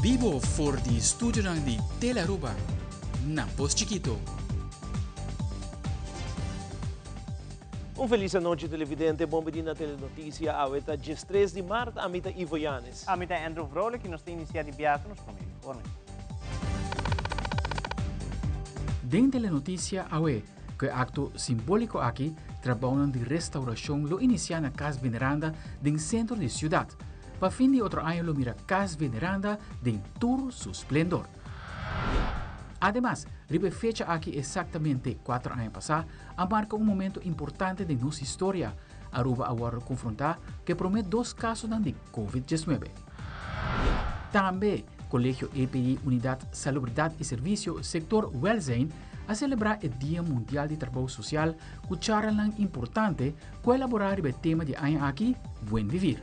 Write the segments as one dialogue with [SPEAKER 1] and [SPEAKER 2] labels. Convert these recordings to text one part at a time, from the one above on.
[SPEAKER 1] Bibo for di studionan di Telearuba na Pos Chikito.
[SPEAKER 2] Un felis anochi televidente, bon bini na Telenoticia. Awe ta 13 di maart, ami ta Ivo Yanes.
[SPEAKER 3] Ami ta Andrew Vrolijk y nos ta inicia di biaha cu nos prome informe.
[SPEAKER 1] Den Telenoticia awe, cu e acto simbolico aki, trabounan di restauracion lo inicia na Cas Veneranda den centro di ciudad. Pa fin di otro aña lo mira Cas Veneranda den tur su splendor. Ademas, riba e fecha aki exactamente cuater aña pasá, a marca un momento importante den nos historia, Aruba a wordo confronta cu e prome dos casonan di Covid 19. Tambe, Colegio EPI Unidad Salubridad y Servicio Sector Welzijn a celebra e Dia Mundial di Trabou Social cu charlanan importante cu a elabora riba e tema di aña aki, Buen Vivir.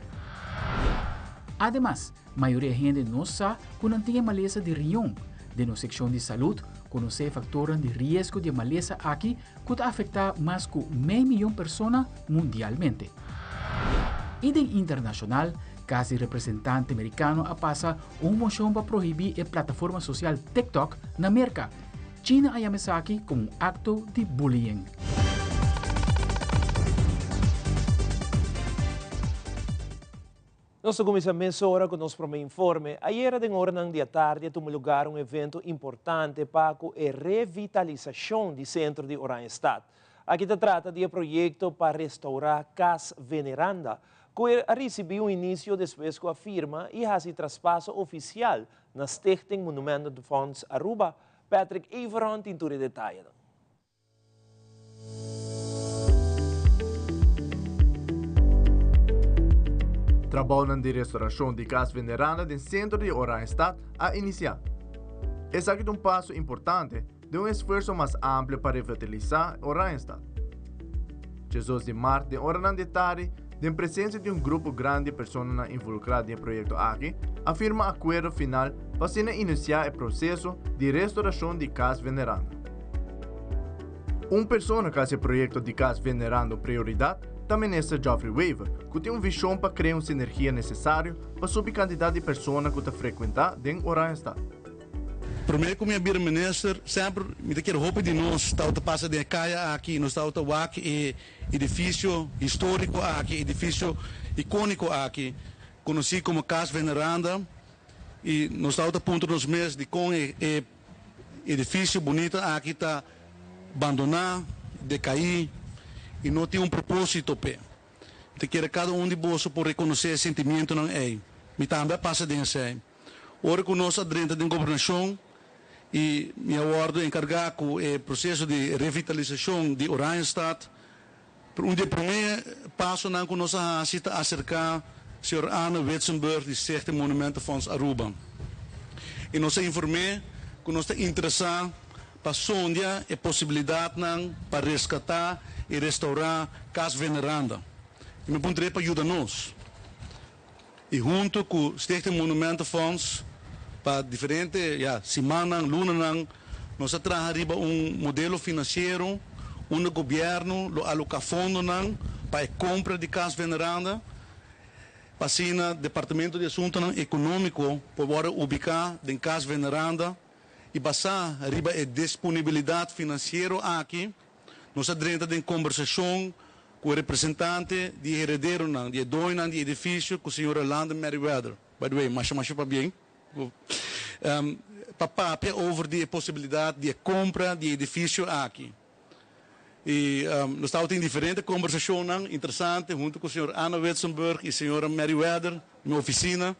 [SPEAKER 1] Ademas, mayoria hende no sa cu nan tin e malesa di riñon. Den nos seccion di salud, conoce e factornan di riesgo di e malesa aki cu ta afecta mas cu mei miyon persona mundialmente. Y den internacional, Cas di Representante Mericano a pasa un mocion pa prohibi e plataforma social TikTok na Merca. China a yama esaki como un acto di bullying.
[SPEAKER 2] Nos ta cuminsa mesora cu nos prome informe. Ayera den oranan di atardi a tuma lugar un evento importante pa cu e revitalisacion di centro di Oranjestad. Aki ta trata di e proyecto pa restaura Cas Veneranda, cu a ricibi un inicio despues cu a firma y haci traspaso oficial na Stichting Monumentenfonds Aruba. Patrick Everon tin tur e detayenan.
[SPEAKER 4] Trabounan di restauracion di Cas Veneranda den centro di Oranjestad a inicia. Esaki ta un paso importante den un esfuerso mas amplio pa revitalisá Oranjestad. Jesus di mart den oranan di tardi, den presensia di un grupo grandi di personanan involukrá den e proyekto aki, a firma akuerdo final pa asina inisiá e proseso di restaurashon di Kas Venerando. Un persona ku hasi e proyekto di Kas Venerando prioridat ta Minister Geoffrey Wever, ku tin un vishon pa krea un sinergia nesesario pa subi kantidat di persona ku ta frekuentá den Oranjestad.
[SPEAKER 5] Prome ku mi a bira minister, semper mi ta kere hopi di nos tabata pasa den e kaya aki i nos tabata wak e edifisio históriko aki, e edifisio ikóniko aki, konosí komo Kas Veneranda, i nos tabata puntra nos mes dikon e edifisio bunita aki ta bandoná, dekaí i no tin un propósito p'e. Mi ta kere kada un di boso por rekonosé e sentimientonan ei. Mi tambe a pasa den esei. Ora ku nos a drenta den gobernashon i mi a wòrdu enkargá ku e proseso di revitalisashon di Oranjestad, un di e promé pasonan ku nos a hasi ta aserká señor Anne Witsenburg di Stichting Monumentenfonds Aruba i nos a inform'é ku nos ta interesá pa sondia e posibilidatnan pa reskatá i restourá Kas Veneranda i mi puntr'é pa yuda nos. I hunto ku Stichting Monumentenfonds pa diferente, ya, simannan, lunanan, nos a traha riba un modelo finansiero unda gobièrnu lo aloká fondonan pa e kompra di Kas Veneranda, pa asina Departamento di Asuntonan Ekonómiko por wòrdu ubiká den Kas Veneranda i basá riba e disponibilidat finansiero aki, Nos a drenta den kombersashon ku e representante di e herederonan, di e doñonan di e edifisio, ku señor Rolando Merryweather, by the way, masha masha pabien, pa papia over di e posibilidat di e kompra di e edifisio aki. I nos tabatin diferente kombersashonnan interesante huntu ku señor Anna Witsenburg i señora Merryweather den mi ofisina,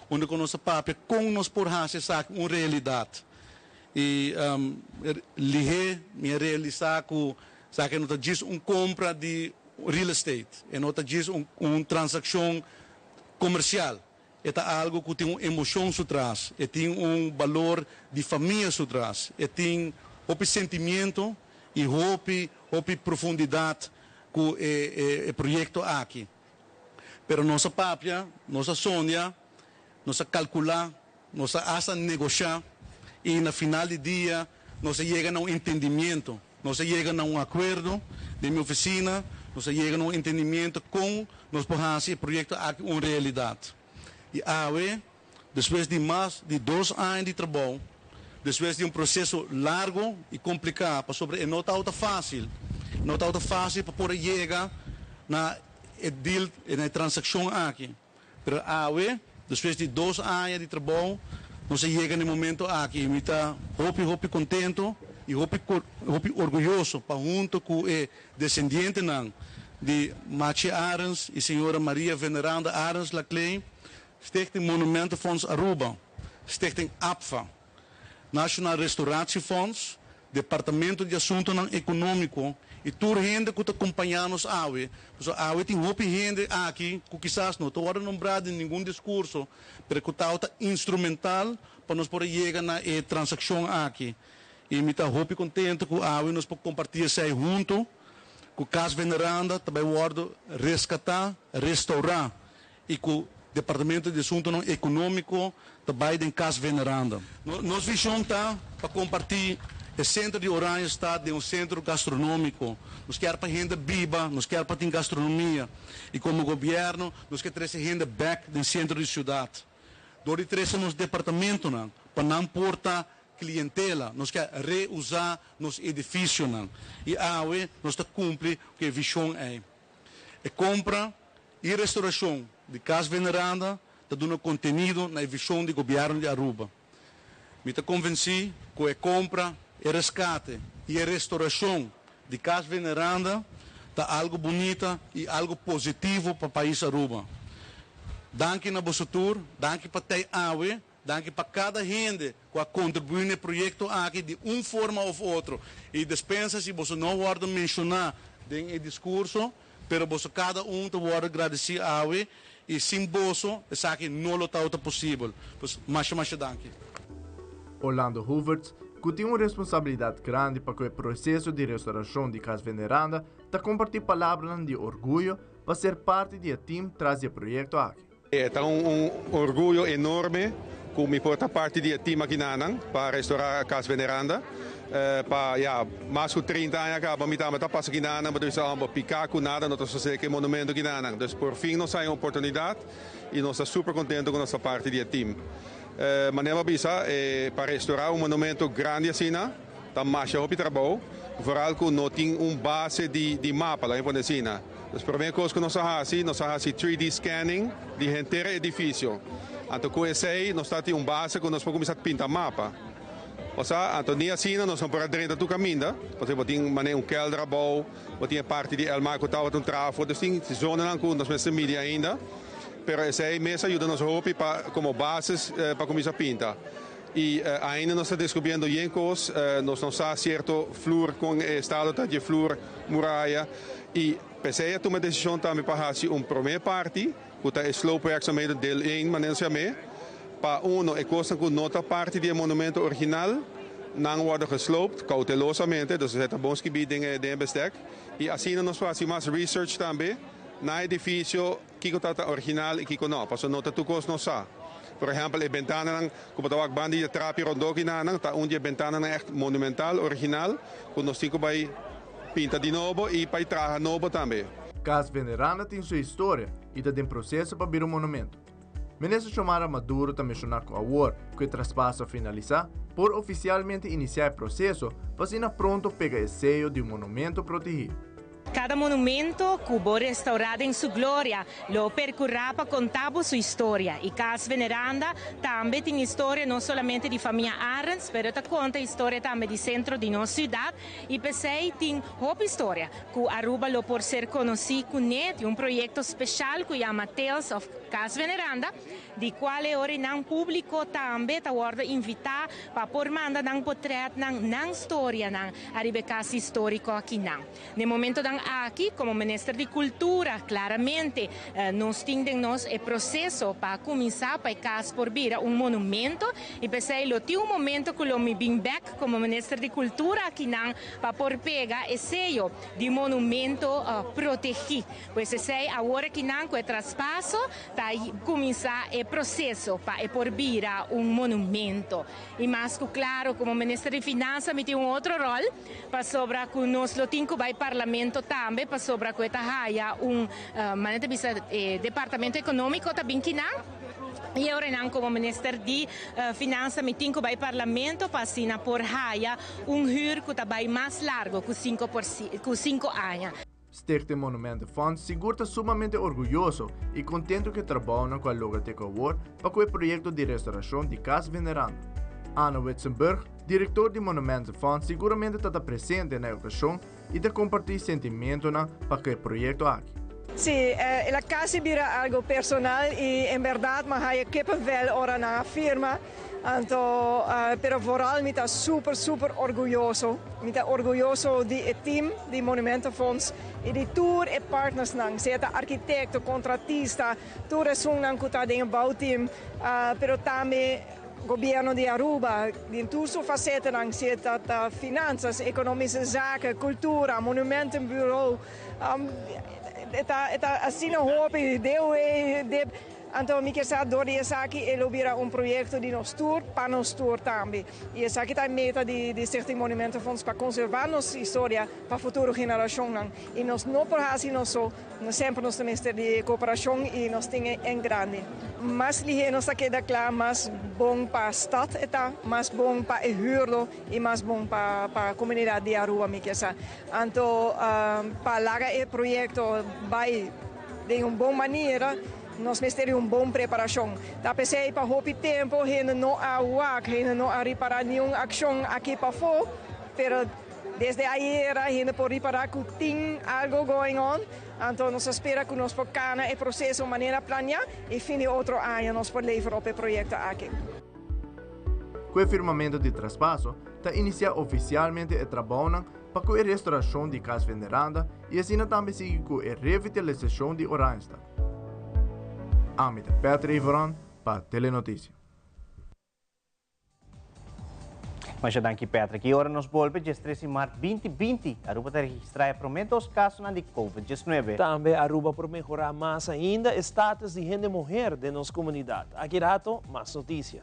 [SPEAKER 5] unda ku nos a papia kon nos por hasi esaki un realidat. I lihé mi a realisá ku esaki no ta djis un kompra di real estate, e no ta djis un transakshon komersial, e ta algu ku tin un emoshon su tras, e tin un balor di famia su tras, e tin hopi sentimiento i hopi hopi profundidat ku e proyekto aki. Pero nos a papia, nos a sondia, nos a kalkulá. Nos a hasta negoshá i na final di dia nos a yega na un entendimiento. Nos a yega na un akuerdo den mi ofisina, nos a yega na un entendimiento kon nos por hasi e proyekto aki un realidat. I awe Despues di mas di dos aña di trabou, despues di un proceso largo y complica, pasobra e no ta facil, no ta facil pa por yega na e deal, na e transaccion aki. Pero awe, despues di 2 aña di trabou, nos a yega na e momento aki y mi ta hopi, hopi contento y hopi, hopi orguyoso pa hunto cu e descendientenan di Machi Arends y señora Maria Veneranda Arends Laclé, Stichting Monumentenfonds Aruba, Stichting APFA, Nationaal Restauratiefonds, Departamento di Asuntonan Economico y tur hende cu ta acompaña nos awe. So, awe tin hopi hende aki, cu kisas no ta nombra den ningun discurso, pero cu ta instrumental pa nos por yega na e transaccion aki. Y mi ta hopi contento cu awe nos por comparti esey hunto, cu Cas Veneranda tambe a wordo rescata, restaura y cu Departamento di Asuntonan Economico tambe den Cas Veneranda. Nos vision ta pa comparti e centro di Oranjestad den un centro gastronomico. Nos kier pa hende biba, nos kier pa tin gastronomia. Y como gobierno, nos kier trece hende back den centro di ciudad. Door di trece nos departamentonan, pa nan por ta clientela, nos kier reusa nos edificionan. Y awe nos ta cumpli cu e vision ey. E compra y restauracion di Cas Veneranda ta duna contenido na vision di gobierno di Aruba. Mi ta convenci cu e compra, e rescate y e restauracion di Cas Veneranda ta algo bunita y algo positivo pa pais Aruba. Danki na boso tur, danki pa ta awe, danki pa cada hende cu a contribui na e proyecto aki di un forma of otro. Y dispensa si boso no wordo menciona den e discurso, pero boso cada un ta wordo gradici awe y sin boso esaki no lo ta posibel. Pues, masha masha danki.
[SPEAKER 4] Orlando Hoevertsz, cu tin un responsabilidad grandi pa e proceso di restauracion di Cas Veneranda, ta comparti palabra di orguyo pa ser parti di e team tras di e proyecto aki.
[SPEAKER 6] Ta un orguyo enorme cu mi por ta parti di e team aki pa restaura Cas Veneranda. Pa ya, mas di 30 aña caba mi ta pasa aki nan, mas pica cu nada, no ta cu monumento aki nan. Anto, por fin nos tin un oportunidad y nos ta super contento cu nos ta parti di e team. Manera bisa, pa restaura un monumento grandi asina, ta mas hopi trabou, vooral cu no tin un base di mapa la pone asina. E prome cos cu nos a haci, nos a haci 3D scanning di henter edificio. Anto, cu esey, nos tin un base cu nos por cuminsa pinta mapa. Osea, anto ni asina nos no por drenta tur caminda, pasobra tin manera un kelder abou, tin parti di Elmar cu tabata un trafo, dus tin zona cu nos mester midi ainda. Pero esey mes a yuda nos hopi pa como base pa cuminsa pinta. Y ainda nos ta descubriendo yen cos, nos no sa cierto vloer con estado ta di vloer, muraya y p'esey a tuma decision tambe pa haci un prome parti, cu ta sloopwerkzaamheden deel 1, manera yama, pa uno, e cos cu no ta parti di e monumento original, nan worden gesloopt, cautelosamente, dus e ta bon skirbi den bestek. Y asina nos ta haci mas research tambe, na edificio, kico ta original y kico no, paso no ta tur cos nos sa. Por ehempel, e bentana, cu ta banda di trapi rondo aki nan, ta un di e bentana echt monumental, original, cu nos tin cu bay pinta di nobo y pa traha nobo tambe.
[SPEAKER 4] Cas Veneranda tin su historia y ta den proceso pa bira un monumento. Minister Xiomara Maduro ta menciona cu awor cu e traspaso a finalisa, por oficialmente inicia e proceso pa asina pronto pega e seyo di un monumento protegi.
[SPEAKER 7] Cada monumento cu bo restaura den su gloria, lo percura pa conta su historia. Y Cas Veneranda tambe tin historia no solamente di famia Arends, pero ta conta historia tambe di centro di nos ciudad. Y p'esey tin hopi historia, cu Aruba lo por ser conoci cu un proyecto special cu yama Tales of Cas Veneranda, di cual ora nan publico tambe ta wordo invita pa por manda nan portret nan nan historia nan ariba cas historico aki nan. Na momento nan aki, como Minister di Cultura, claramente nos tin den nos e proceso pa cuminsa pa cas por bira un monumento y p'esey lo tin un momento cu lo mi bin back como Minister di Cultura aki nan pa por pega e seyo di monumento protegi. Pues esey awor aki nan cu e traspaso ta cuminsa e proceso pa e por bira un monumento. Y mas cu claro, como Minister di Finansa, mi tin un otro rol pasobra cu nos lo tin cu bay parlamento tambe pasobra cu ta haya un manera bisa departamento economico ta bin akinan. Y e ora nan como minister di Finansa mi tin cu bay Parlamento pa asina por haya un huur cu ta bay mas largo cu cinco por cu cinco aña.
[SPEAKER 4] Stichting Monumentenfonds sigur ta sumamente orguyoso y contento cu e trabounan cu a logra te cu awor pa cu e proyecto di restauracion di Cas Veneranda. Anne Witsenburg, director di Monumentenfonds siguramente ta ta presente na e ocasion y ta comparti sentimentonan pa cu e proyecto aki.
[SPEAKER 8] Sí, el a casi bira algo personal y en berdad m'a haya kippenvel ora nan a firma. Anto, pero vooral mi ta super, super orguyoso. Mi ta orguyoso di e team di Monumentenfonds y di tur e partnersnan, sea ta arquitecto, contratista, tur esunnan cu ta den e bouwteam, pero tambe Gobierno di Aruba den tur su facetenan, sea ta ta finanzas, economische zaken, cultura, monumentenbureau, e ta e ta asina hopi, DOE, dip. Anto mi kier sa dor di esaki e lo bira un proyecto di nos tur pa nos tur tambe. Y esaki ta e meta di di Stichting Monumentenfonds pa conserva nos historia pa futuro generacionnan. Y nos no por haci nos so. Nos semper nos ta mester di cooperacion y nos tin e en grandi. Mas lihé nos ta keda cla, mas bon pa stad e ta, mas bon pa e huurdo y mas bon pa pa comunidad di Aruba mi kier sa. Anto pa laga e proyecto bay den un bon manera nos mester di un bon preparacion. Ta p'esey pa hopi tempo hende no a wak, hende no a ripara niun accion aki pafó, pero Desde ayera hende por ripará ku tin algo going on, anto nos ta spera ku nos por kana e proseso manera planiá i fin di otro aña nos por lever op e proyekto aki.
[SPEAKER 4] Ku e firmamentu di traspaso ta inisiá ofisialmente e trabounan pa ku e restorashon di Kas Veneranda i asina tambe sigui ku e revitalisashon di Oranjestad. Ami ta Patrick Veron pa Telenoticia.
[SPEAKER 3] Masha danki Patrick. Y ora nos bolbe djes tres di mart binti binti, Aruba ta registra e prome dos casonan di Covid diesnuebe.
[SPEAKER 2] Tambe Aruba por mehora mas ainda e status di hende muher den nos comunidad. Aki rato mas noticia.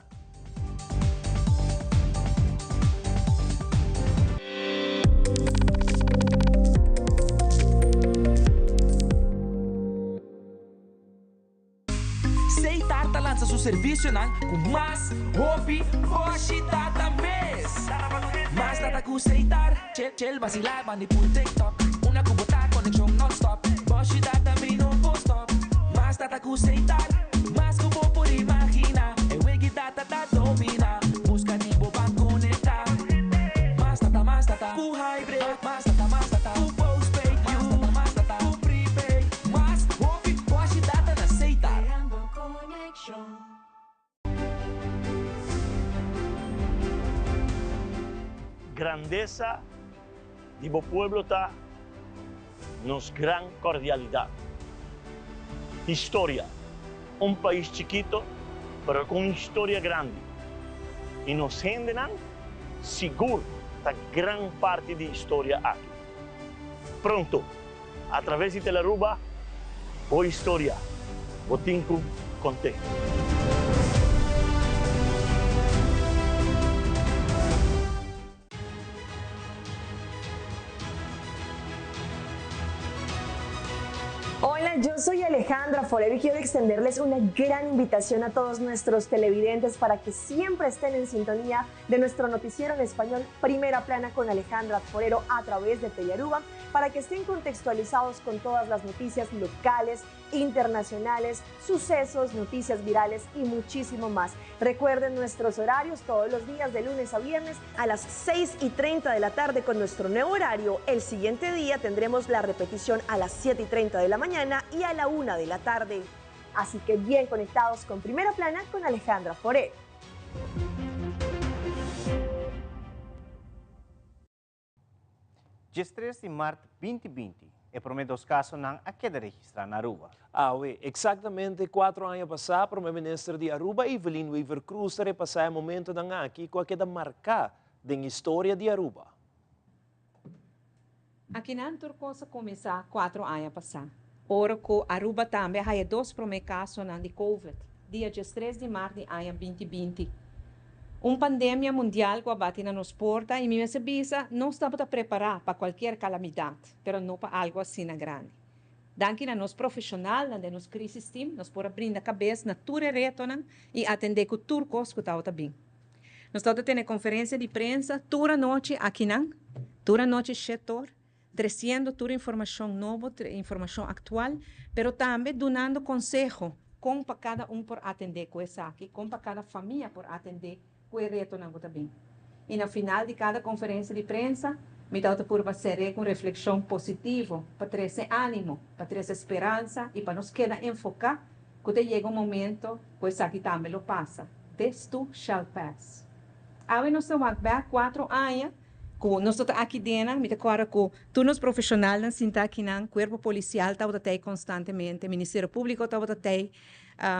[SPEAKER 9] Seitar ta lansa su servisionan ku mas hopi boshi data mes. Mas data ku Seitar, chel chel basilá bandi pul TikTok. Una ku bo ta konekshon nònstòp, boshi data mi no por stòp. Mas data ku Seitar, mas ku bo por imaginá. E wegi data ta dominá, buska di bo ban konektá. Mas data, mas data ku Hybrid, mas data, mas data ku postpaid, mas data, mas data ku prepaid. Mas hopi boshi data na Seitar.
[SPEAKER 10] Grandesa di bo pueblo ta nos gran cordialidad. Historia, Un pais chikito pero cu un historia grandi y nos hendenan sigur ta gran parti di historia aki. Pronto, a traves di Telearuba, bo historia bo tin cu cont'e.
[SPEAKER 11] Hola, yo soy Alejandra Forero y quiero extenderles una gran invitación a todos nuestros televidentes para que siempre estén en sintonía de nuestro noticiero en español Primera Plana con Alejandra Forero a través de Telearuba para que estén contextualizados con todas las noticias locales, internacionales, sucesos, noticias virales y muchísimo más. Recuerden nuestros horarios todos los días de lunes a viernes a las 6 y 30 de la tarde con nuestro nuevo horario. El siguiente día tendremos la repetición a las 7 y 30 de la mañana y a la 1 de la tarde. Así que bien conectados con Primera Plana con Alejandra Foré.
[SPEAKER 3] Diestres di mart binti binti, e prome dos kasonan a keda registrá na Aruba.
[SPEAKER 2] Awe, eksaktamente kuatro aña pasá, Prome Minister di Aruba Evelyn Wever-Croes ta repasá e momentonan aki ku a keda marká den historia di Aruba.
[SPEAKER 12] Akinan tur kos a kuminsá kuatro aña pasá, ora ku Aruba tambe a haya dos prome kasonan di Covid, dia diestres di mart di aña binti binti. Un pandemia mundial ku a bati na nos porta i mi mester bisa nos tabata prepará pa kualkier kalamidat, pero no pa algu asina grandi. Danki na nos profesionalnan den nos crisis team, nos por a brinda cabes na tur e retonan y atende cu tur cos cu tawata bin. Nos tawata tene conferencia di prensa tur anochi akinan, tur anochi shetor, treciendo tur informacion nobo, informacion actual, pero tambe dunando conseho con pa cada un por atende cu esaki, con pa cada famia por atende cu e retonan cu ta bin. Y na final di cada conferencia di prensa, mi tawata purba cera cu reflexion positivo, pa trece animo, pa trece speransa y pa nos keda enfoca cu ta yega un momento cu esaki tambe lo pasa. This too shall pass. Awe nos ta wak back 4 aña, cu nos ta aki den, mi ta corda cu tur nos profesionalnan sinta akinan, cuerpo policial tabata tey constantemente, Ministerio Publico tabata tey,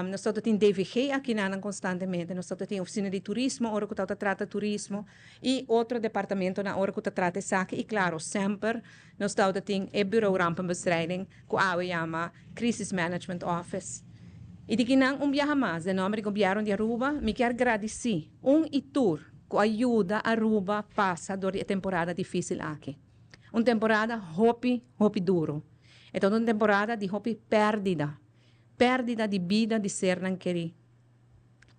[SPEAKER 12] nos tin DVG akinan constantemente, nos tin oficina di turismo, ora cu ta trata turismo, y otro departamentonan ora cu ta trata esaki, y claro, semper nos tin e Bureau Rampenbestrijding, cu awe yama Crisis Management Office. Y di akinan un biaha mas, den nomber di gobierno di Aruba, mi kier gradici un y tur cu a yuda Aruba pasa door e temporada dificil aki. Un temporada hopi, hopi duro. Anto, un temporada di hopi perdida. Perdida di bida di sernan keri.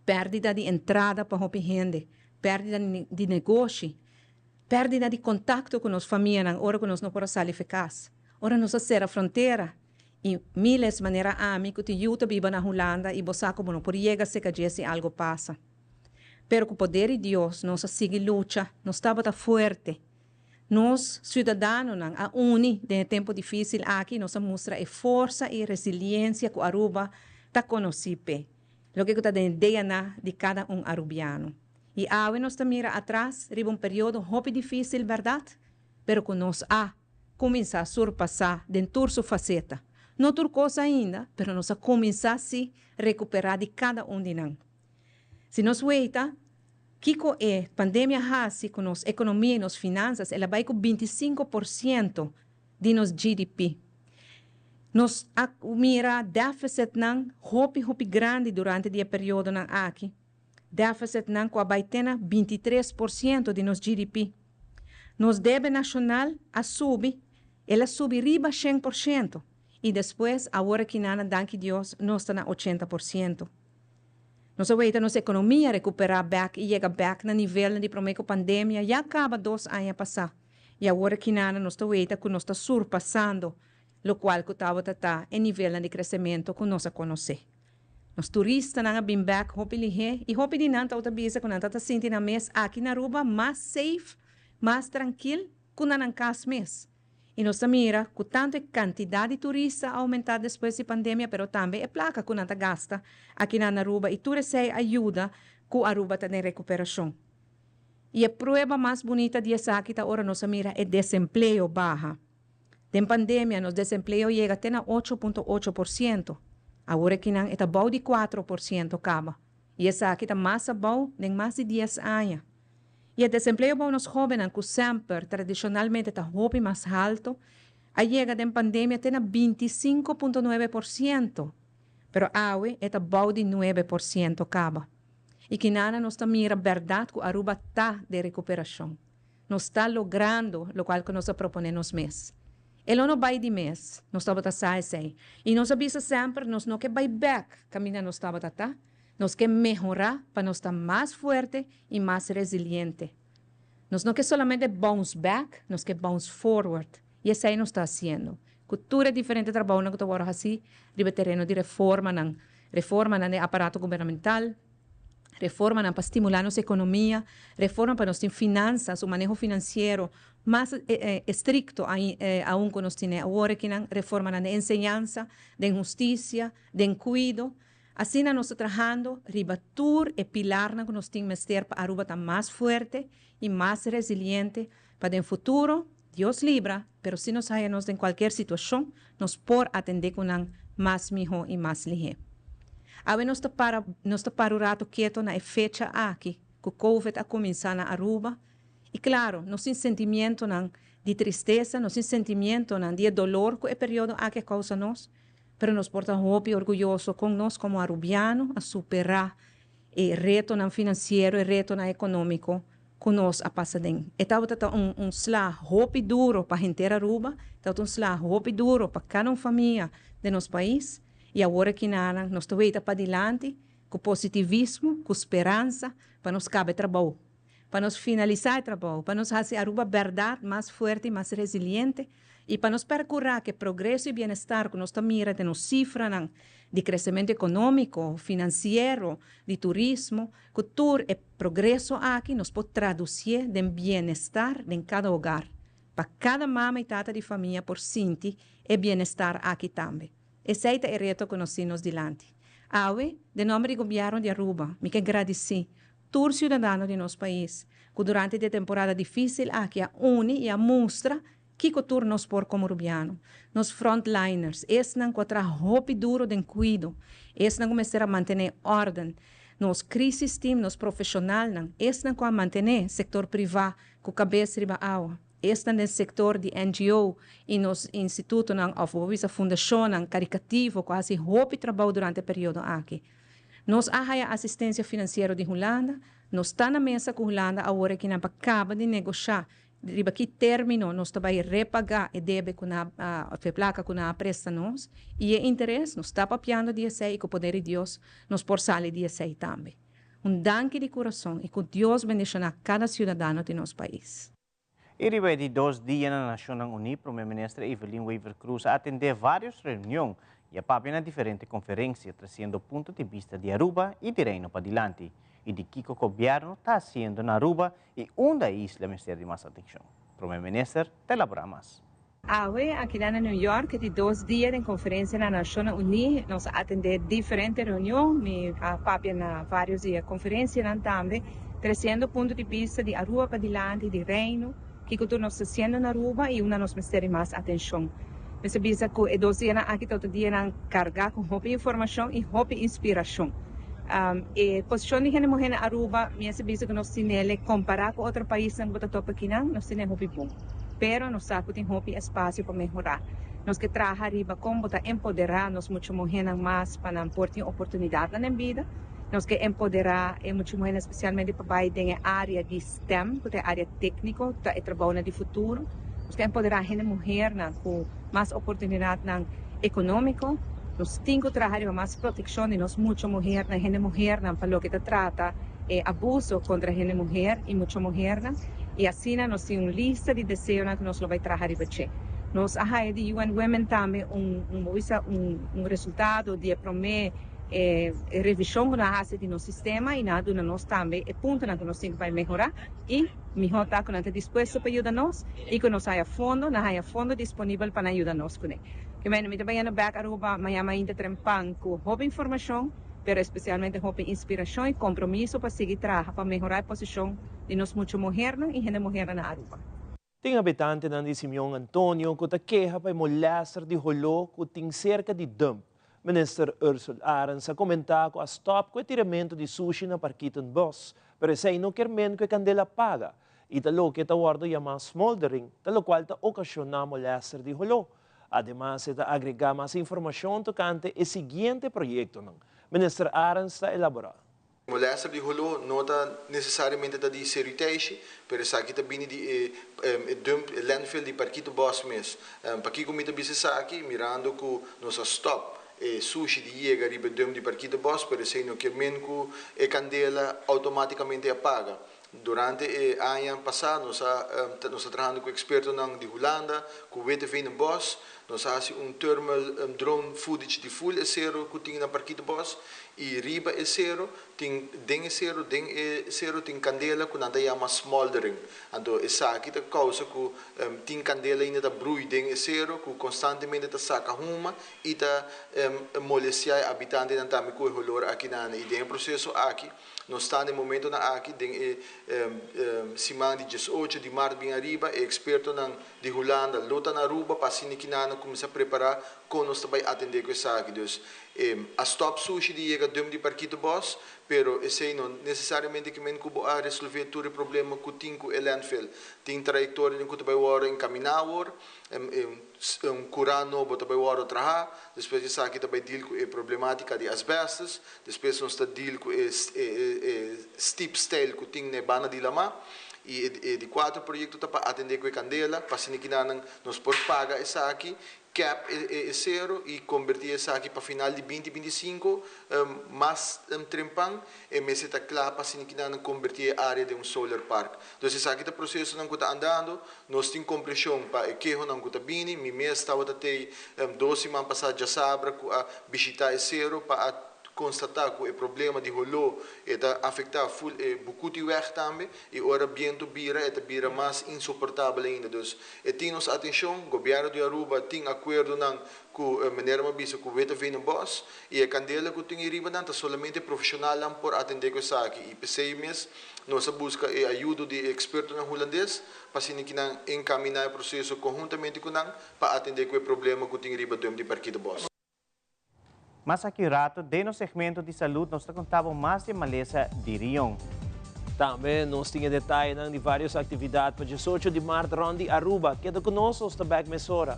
[SPEAKER 12] Perdida di entrada pa hopi hende. Perdida di negoshi. Perdida di contacto cu nos famia, ora cu nos no por sali for di cas. Ora nos a cera frontera. Y miles manera ami cu tin yiu ta biba na Hulanda y bo sa con no por yega serca si algo pasa. Pero cu poder di Dios, nos a sigui lucha, nos tabata fuerte. Nos, ciudadanonan, a uni den tempo dificil aki, nos a mustra e forsa y resiliencia cu Aruba ta conoci p'e. Loke ta den DNA di cada un arubiano. Y awe nos ta mira atras, riba un periodo hopi dificil, berdad? Pero cu nos a cuminsa surpasa den tur su faceta. No tur cos ainda, pero nos a cuminsa si recupera di cada un di nan. Si nos weita, kico e pandemia a haci cu nos economia y nos finanzas, el a bay cu 25% di nos GDP. Nos mira deficitnan hopi hopi grandi durante e periodonan aki. Deficitnan cu a bay te na 23% di nos GDP. Nos debe nacional a subi, el a subi riba 100%. Y despues, awor akinan, danki Dios, nos ta na 80%. Nos a weita nos economia recupera back y yega back na nivel di prome cu pandemia, ya caba 2 aña pasa. Y awor akinan nos ta weita cu nos ta surpasando locual cu tabata ta e nivel di crecemento cu nos a conoce. Nos turistanan a bin back hopi lihe y hopi di nan ta bisa cu nan ta sinti nan mes aki na Aruba mas safe, mas trankil cu na nan cas mes. Y nos mira cu tanto e cantidad di turista a aumenta despues di pandemia, pero tambe e placa cu nan ta gasta aki na Aruba y tur esey a yuda cu Aruba ta den recuperacion. Y e prueba mas bunita di esaki ta ora nos mira e desempleo baha. Den pandemia, nos desempleo a yega te na 8,8%. Awor akinan ta bou di 4% caba. Y esaki ta mas abou den mas di 10 aña. Y e desempleo bou nos hobennan, cu semper tradicionalmente ta hopi mas halto, a yega den pandemia te na 25,9%. Pero awe ta bou di 9% caba. Y akinan nos ta mira berdad cu Aruba ta den recuperacion. Nos ta logrando locual cu nos a propone nos mes. E no bay di mes, nos tabata sa esey. Y nos a bisa semper, nos no kier bay back, caminda nos tabata ta. Nos kier mehora pa nos ta mas fuerte y mas resiliente. Nos no kier solamente bounce back, nos kier bounce forward. Y esey nos ta haciendo. Cu tur diferente trabou cu ta asina, riba tereno di reformanan, reformanan di aparato gubernamental, reformanan pa stimula nos economia, reforma pa nos finanzas, e maneho financiero mas estricto aun cu nos tin awor aki, reformanan di enseñansa, di husticia, di cuido. Asina nos ta trahando riba tur e pilarnan cu nos tin mester pa Aruba ta mas fuerte y mas resiliente pa den futuro, Dios libra, pero si nos haya nos den cualkier situacion, nos por atende cu nan mas miho y mas lihe. Awe nos ta para un rato keto na fecha aki, cu COVID a cuminsa na Aruba. Y claro, nos tin sentimientonan di tristesa, nos tin sentimientonan di dolor cu e periodo aki a causa nos, pero nos por ta hopi orguyoso cu nos como arubiano a supera e retonan financiero y retonan economico. Cu nos a pasa den. E tabata ta un sla hopi duro pa henter Aruba, tabata un sla hopi duro pa cada un famia den nos pais y awor aki nanan nos ta weita padilanti cu positivismo, cu speransa pa nos caba e trabou, pa nos finalisa e trabou, pa nos haci Aruba berdad mas fuerte y mas resiliente y pa nos percura cu e progreso y bienestar cu nos ta mira den nos cifranan di crecemento economico, financiero, di turismo, Ku tur e progreso aki nos por tradusié den bienestar den kada hogar, pa kada mama i tata di famia por sinti e bienestar aki tambe. Esei ta e reto ku nos tin nos dilanti. Awe, den nòmber di Gobièrnu di Aruba, mi ke gradisí tur siudadano di nos pais ku durante di e temporada difísil aki a uni i a mustra Kiko tur nos por komo rubiano? Nos frontliners, esnan ku a traha hopi duro den kuido, esnan ku mester a mantené órden, nos crisis team, nos profeshonalnan, esnan ku a mantené sektor privá ku kabes riba awa, esnan den sektor di NGO i nos institutonan òf bo bisa fundashonnan karikativo ku a hasi hopi trabou durante e periodo aki. Nos a haya asistensia finansiero di Hulanda, nos ta na mesa ku Hulanda awor aki nan pa kaba di negoshá Riba ki término nos ta bai repagá e debe ku nan a, òf e plaka ku nan a presta nos, i e interes? Nos ta papiando di esei i ku poder di Dios nos por sali di esei tambe. Un danki di kurason i ku Dios bendishoná kada siudadano di nos pais.
[SPEAKER 3] I riba e di dos dia na Nashonnan Uní, Prome Minister Evelyn Wever-Croes a atendé vários reunion i a papia na diferente konferensia tresiendo punto di bista di Aruba i di Reino padilanti i di kiko gobièrnu ta hasiendo na Aruba I unda e isla mester di mas atencion? Prome Minister ta elabora mas.
[SPEAKER 12] Awe, akila na New York, di dos dia den conferencia na Nacionnan Uní, nos a atende diferente reunion, mi a papia na varios di e conferencianan tambe, treciendo punto di bista di Aruba padilanti, di Reino, kico tur nos ta haciendo na Aruba y unda nos mester di mas atencion. Mester bisa cu e dos dianan aki ta otro dianan carga cu hopi informacion y hopi inspiracion. E posicion di hende muher na Aruba, mi a bisa cu nos tinele compara cu otro paisnan cu bo ta topa akinan, nos tine hopi bon. Pero nos sa cu tin hopi espacio pa mehora. Nos ke traha riba con bo ta empodera nos mucha muhernan mas pa nan por tin oportunidadnan den bida. Nos ke empodera e mucha muhernan especialmente pa bay den e area di STEM, cu ta e area tecnico, ta e trabounan di futuro. Nos ke empodera hende muhernan cu mas oportunidadnan economico. Nos tin cu traha riba mas proteccion di nos mucha muhernan, hende muhernan pa loke ta trata e abuso contra hende muher y mucha muhernan. Y asina nos tin un lista di deseonan cu nos lo bay traha riba dje. Nos a haya di UN Women tambe un, un, bo bisa un, un resultado di e prome e revision cu nan a haci di nos sistema y nan a duna nos tambe e puntonan cu nos tin cu bay mehora y miho ta cu nan ta dispuesto pa yuda nos y cu nos haya fondo, nan haya fondo disponibel pa nan yuda nos cune. Ke mende mi ta bayendo bek Aruba maña mainta trempan cu hopi informacion pero especialmente hopi inspiracion y compromiso pa sigui traha pa mehora e posicion di nos mucha muhernan y hende muhernan na Aruba.
[SPEAKER 2] Tin habitantenan di Simeon Antonio ku ta keha pa e molèster di holó ku tin serka di dump. Minister Ursell Arends a komentá ku a stòp ku e tiramentu di sushi na Parkietenbos, pero esei no kier men ku e kandela paga i ta loke ta wòrdu yamá smoldering, ta lokual ta okashoná molèster di holó. Ademas e ta agregá mas informashon tokante e siguiente proyektonan. Minister Arends ta elaborá.
[SPEAKER 13] Molester di holó no ta nesesariamente ta di Seruteishi, pero esaki ta bini di e e dump, e landfill di Parkito Bos mes. Pakiko mi ta bisa esaki? Mirando ku nos a stòp e sushi di yega riba e dump di Parkito Bos, pero esei no kier men ku e kandela outomátikamente a paga. Durante e aña pasá nos a nos ta trahando ku ekspertonan di Hulanda, ku Witteveen Bos. Nos a hasi un thermal drone footage di full e sero ku tin na Parkietenbos i riba e sero tin den e sero den e sero tin kandela ku nan ta yama smoldering. Anto esaki ta kousa ku tin kandela ainda ta brui den e sero ku konstantemente ta saka huma i ta molestiá e abitantenan tambe ku e holor akinan. I den e proseso aki Nos ta na e momentonan aki den e siman di diesocho di mart bin ariba, e ekspertonan di Hulanda lo ta na Aruba pa asina kinan kuminsá prepará kon nos ta bai atendé ku esaki. Dus a stòp sushi di yega dump di Parkietenbos, pero esei no nesesariamente ke men ku bo a resolvé tur e problema ku tin ku e landfill. Tin trayektorianan ku ta bai wòrdu enkaminá awor. Un kurá nobo ta bai wòrdu trahá, despues di esaki ta bai deal ku e problematika di asbestos, despues nos ta deal ku e e steep stijl ku tin na e banda di lamá. I e di kuater proyekto ta pa atendé ku e kandela, pa asina kinanan nos por paga esaki, kèp e sero i kombertí esaki pa final di binti 25, mas trempan e mester ta kla pa asina kinanan kombertí e área den un solar park. Dus esaki ta prosesonan ku ta andando, nos tin komprenshon pa e kehonan ku ta bini, mi mes tabata tei dos siman pasá djasabra ku a bishitá e sero pa a konstatá ku e problema di holó e ta afektá ful e Bukutiweg tambe i ora bientu bira e ta bira mas insoportabel ainda. Dus e tin nos atenshon, gobièrnu di Aruba tin akuerdonan ku manera mi a bisa ku Witteveen en Bos i e kandela ku tin ei riba nan ta solamente profeshonalnan por atendé ku esaki i p'esei mes nos a buska e ayudo di e ekspertonan hulandes pa asina ki nan enkaminá e proseso konhuntamente ku nan pa atendé ku e problema ku tin riba dump di Parkietenbos.
[SPEAKER 3] Mas aki rato den nos segmento di salud nos ta conta bo mas di e malesa di rion.
[SPEAKER 2] Tambe nos tin e detayenan di varios actividad pa 18 di maart rond di Aruba. Keda cu nos, nos ta bek mesora.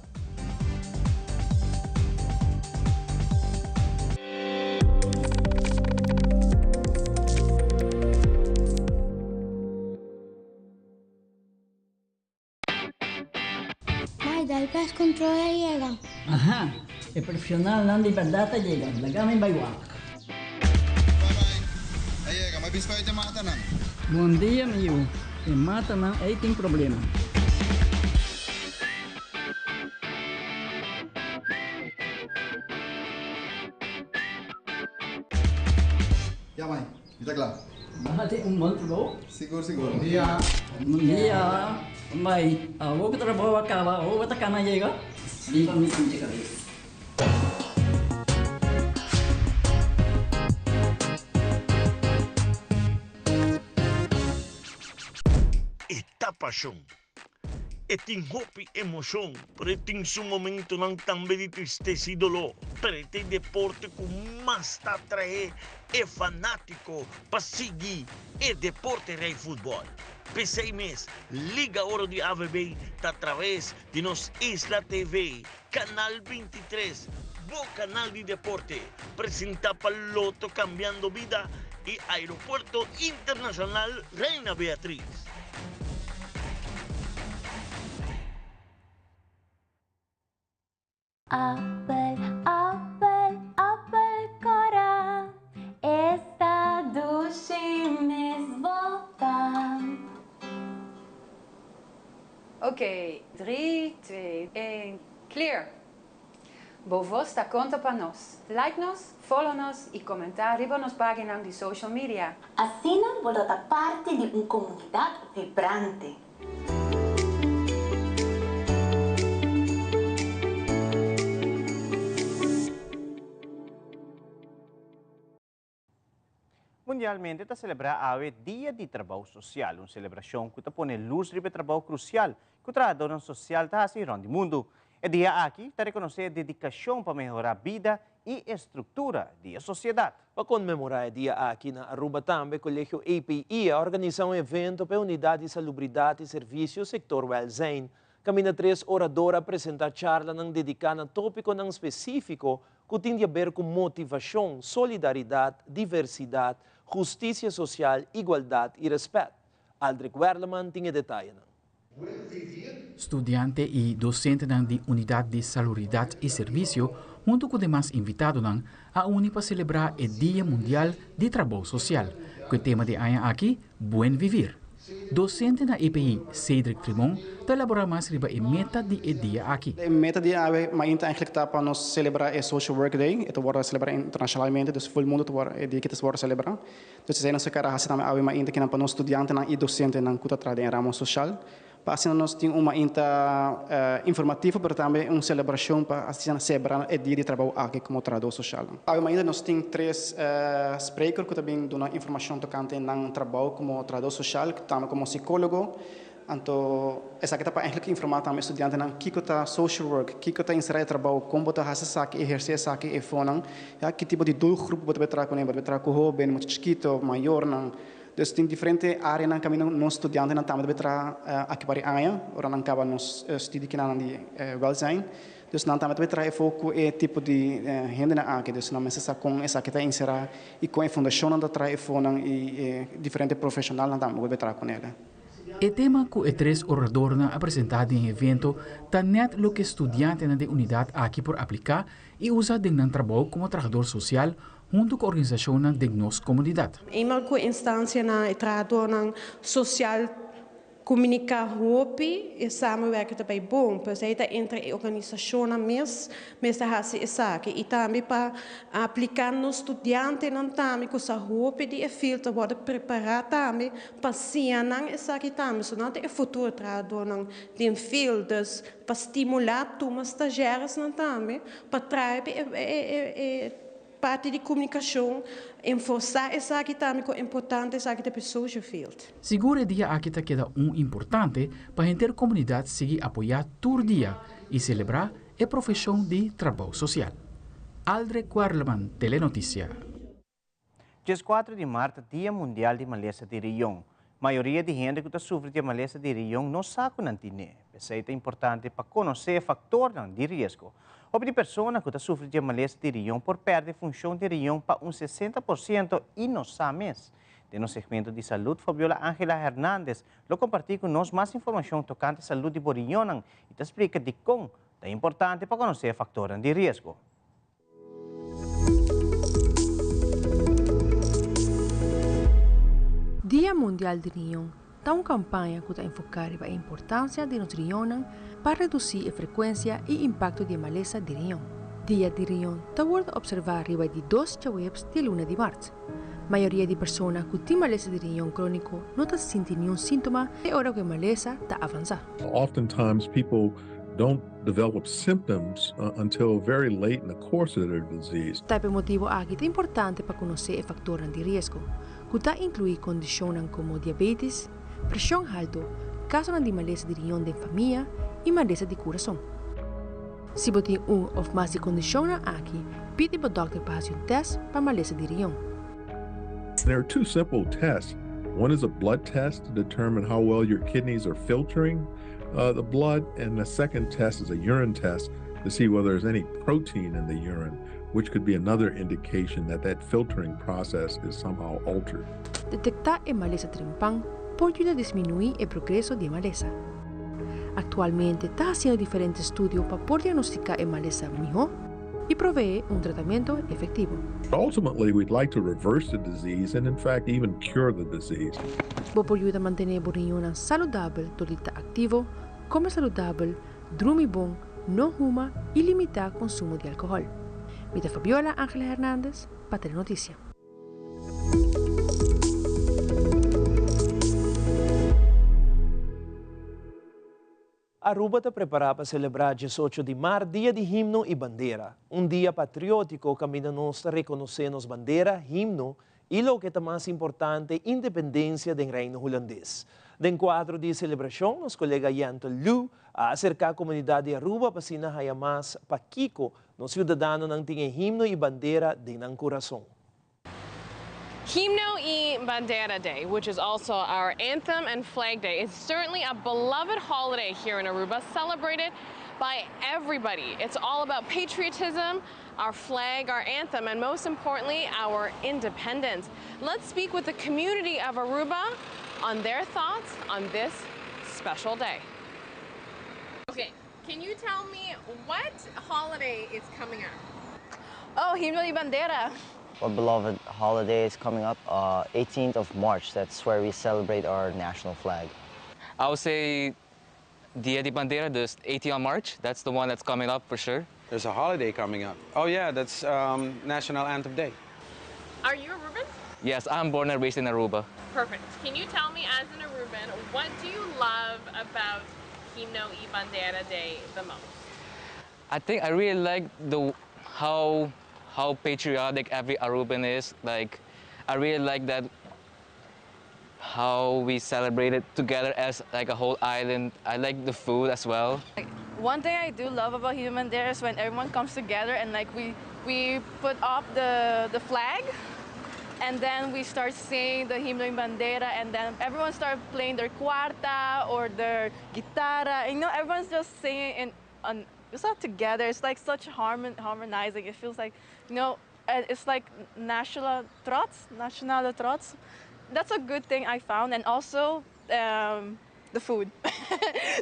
[SPEAKER 14] Mai, dal pest control a yega.
[SPEAKER 15] Aha, e profesionalnan di berdad a yega, laga mi bai wak.
[SPEAKER 16] Bye bye, a yega, mi a bisa e matanan.
[SPEAKER 15] Bon dia mi yu, e matanan ei tin problema.
[SPEAKER 16] Ya mai, Mi ta kla.
[SPEAKER 15] Nan a tin un bon trabou.
[SPEAKER 16] Sigur sigur. Bon dia.
[SPEAKER 15] Bon dia. Bai, awor ku trabou a kaba, awor bo ta kana yega? Riba mi pinche kabes.
[SPEAKER 10] E ta pashon. E tin hopi emocion, pero e tin su momentonan tambe di tristesa y dolor. Pero e ta e deporte cu mas ta atrae e fanatico pa sigui e deporte rey futbol. P'esey mes, Liga Oro di AVB ta traves di nos Isla TV, Canal 23, bo canal di deporte, presenta pa Lotto Cambiando Bida y Aeropuerto Internacional Reina Beatriz.
[SPEAKER 17] Appel, appel, appel cora, esta dushi mes boca.
[SPEAKER 18] Ok, 3, 2, 1, clear! Bo voz ta conta pa nos. Like nos, follow nos y comenta riba nos paginan di social media.
[SPEAKER 19] Asina bo lo ta parti di un comunidad vibrante.
[SPEAKER 3] Mundialmente ta selebrá awe Dia di Trabou Sosial, un selebrashon ku ta pone lus riba e trabou krusial ku trahadónan sosial ta hasi rònt di mundu. E dia aki ta rekonosé e dedikashon pa mehorá bida i e struktura di e sosiedat.
[SPEAKER 2] Pa konmemorá e dia aki na Aruba tambe Kolegio API a organisá un evento pa e Unidat di Salubridat i Servisio Sektor Wèlzijn. Kaminda tres orador a presentá charlanan dediká na tópikonan spesífiko ku tin di aber ku motivashon, solidaridat, diversidat, hustisia sosial, igualdat i rèspèt. Aldrich Werleman tin e detayenan.
[SPEAKER 1] Studiante i dosentenan di Unidat di Saluridat i Servisio huntu ku demas invitadonan a uni pa selebrá e Dia Mundial di Trabou Sosial, ku e tema di aña aki, Buen Vivir. Dosente na EPI, Cedric Trimon, ta elaborá mas riba e meta di e dia aki.
[SPEAKER 20] E meta di awe mainta eigenlijk ta pa nos celebra e Social Work Day. E ta wordo celebra internacionalmente, dus full mundo ta wordo, e dia aki ta wordo celebra. Dus esei nos a kere haci tambe awe mainta kinan pa nos studiantenan y docentenan cu ta traha den e ramo social. Pa asina nos tin un mainta informativo pero tambe un celebracion pa asina celebra e dia di trabou aki como trahador social. Awe mainta nos tin tres spreker cu ta bin duna informacion tocante nan trabou como trahador social, tambe como psicologo. Anto esaki ta pa eigenlijk informa tambe e studiantenan kico ta social work, kico ta encera e trabou, con bo ta haci esaki, eherce esaki efonan, ya, ki tipo di doelgroep bo ta bay traha cune, bo ta bay traha cu hoben, mucha chikito, mayornan. Dus tin diferente areanan kaminda nos studiantenan tambe ta bay traha aki par e aña, ora nan kaba nos studie kinanan di welzijn. Dus nan tambe ta bay traha efo ku e tipo di hendenan aki. Dus nan mester sa kon esaki ta enserá i kon e fundashonnan ta traha efonan i e diferente profeshonalnan tambe ku ta bay traha ku nel.
[SPEAKER 1] E tema ku e tres oradornan a presentá den e evento ta nèt loke studiantenan den unidat aki por apliká i usa den nan trabou komo trahador sosial huntu ku organisashonnan den nos komunidat.
[SPEAKER 21] Eenmaal ku e instansianan, e trahadornan sosial Komuniká hopi e samenwerking ta bai bon, pues ei ta entre e organisashonnan mes mester hasi esaki i tambe pa apliká nos studiantenan tambe ku sa hopi di e field ta wòrdu prepará tambe pa siña nan esaki tambe, so nan ta e futuro trahadónan den field, dus pa stimulá tuma stazjèresnan tambe pa trae e Parti di komunikashon, enforsá esaki tambe kon importante esaki ta pa e social field.
[SPEAKER 1] Sigur e dia aki ta keda un importante pa henter komunidat sigui apoyá tur dia i selebrá e profeshon di trabou sosial. Aldre Kwarleman, Telenotisia.
[SPEAKER 3] Dieskuater di mart ta Dia Mundial di Malesa di Rion. Mayoria di hende ku ta sufri di e malesa di rion no sa ku nan tin'é. P'esei ta importante pa konosé e faktornan di riesgo. Hopi di persona ku ta sufri di e malesa di rion por pèrdè funshon di rion pa un sesenta por siento i no sa mes. Den nos segmento di salud, Fabiola Angela Hernandez lo kompartí ku nos mas informashon tokante salud di bo rionnan i ta splika dikon ta importante pa konosé e faktornan di riesgo.
[SPEAKER 22] Dia Mundial di Riñon ta un kampaña ku ta enfoká riba e importansia di nos riñonnan pa redusí e frekuensia i impakto di e malesa di riñon. Dia di Riñon ta wòrdu opservá riba di dos djaweps di luna di mart. Mayoria di persona ku tin malesa di riñon króniko no ta sinti niun síntoma te ora ku e malesa ta avansá.
[SPEAKER 23] Oftentimes people don't develop symptoms until very late in the course of their disease.
[SPEAKER 22] Ta p'e motibu aki ta importante pa konosé e faktornan di riesgo, ku ta inkluí kondishonnan komo diabetes, preshon haltu, kasonan di malesa di riñon den famia i malesa di kurason. Si bo tin un òf mas di kondishonnan aki, pidi bo dòkter pa hasi un tèst pa malesa di riñon.
[SPEAKER 23] There are two simple tests. One is a blood test to determine how well your kidneys are filtering the blood, and the second test is a urine test to see whether there's any protein in the urine, which could be another indication that that filtering process is somehow altered.
[SPEAKER 22] Detektá e malesa trempan por yuda disminuí e progreso di e malesa. Aktualmente ta hasiendo diferente studio pa por diagnostiká e malesa mihó i proveé un tratamentu efektivo.
[SPEAKER 23] Ultimately, we'd like to reverse the disease and in fact even cure the disease.
[SPEAKER 22] Bo por yuda mantené bo riñonnan saludabel dor di ta aktivo, kome saludabel, drumi bon, no huma i limitá konsumo di alkohòl. Mi ta Fabiola Angela Hernandez pa Telenotisia.
[SPEAKER 2] Aruba ta prepará pa selebrá diesocho di mart Dia di Himno i Bandera, un dia patriótiko kaminda nos ta rekonosé nos bandera, himno i loke ta mas importante independensia den Reino Hulandes. Den kuadro di e selebrashon nos kolega Yentl Lu a aserká komunidat di Aruba pa asina haya mas pakiko nos siudadanonan tin e himno i bandera den nan kurason.
[SPEAKER 24] Himno y Bandera Day, which is also our anthem and flag day, is certainly a beloved holiday here in Aruba, celebrated by everybody. It's all about patriotism, our flag, our anthem, and most importantly, our independence. Let's speak with the community of Aruba on their thoughts on this special day. Okay, can you tell me what holiday is coming up?
[SPEAKER 25] Oh, Himno y Bandera.
[SPEAKER 26] What beloved holiday is coming up? 18th of March, that's where we celebrate our national flag.
[SPEAKER 27] I would say Dia di Bandera, the 18th of March. That's the one that's coming up for sure.
[SPEAKER 6] There's a holiday coming up. Oh yeah, that's National Anthem Day.
[SPEAKER 24] Are you Aruban?
[SPEAKER 27] Yes, I'm born and raised in Aruba.
[SPEAKER 24] Perfect. Can you tell me, as an Aruban, what do you love about Himno y Bandera Day the most?
[SPEAKER 27] I think I really like the how patriotic every Aruban is. I really like that how we celebrate it together as a whole island. I like the food as well.
[SPEAKER 25] One thing I do love about Himno y Bandera is when everyone comes together and we put up the flag, and then we start singing the Himno y Bandera, and then everyone starts playing their cuarta or their guitarra. Everyone's just singing in on. It's not together. It's like such harmonizing. It feels like, you know, it's like national trots, national trots. That's a good thing I found. And also, The food.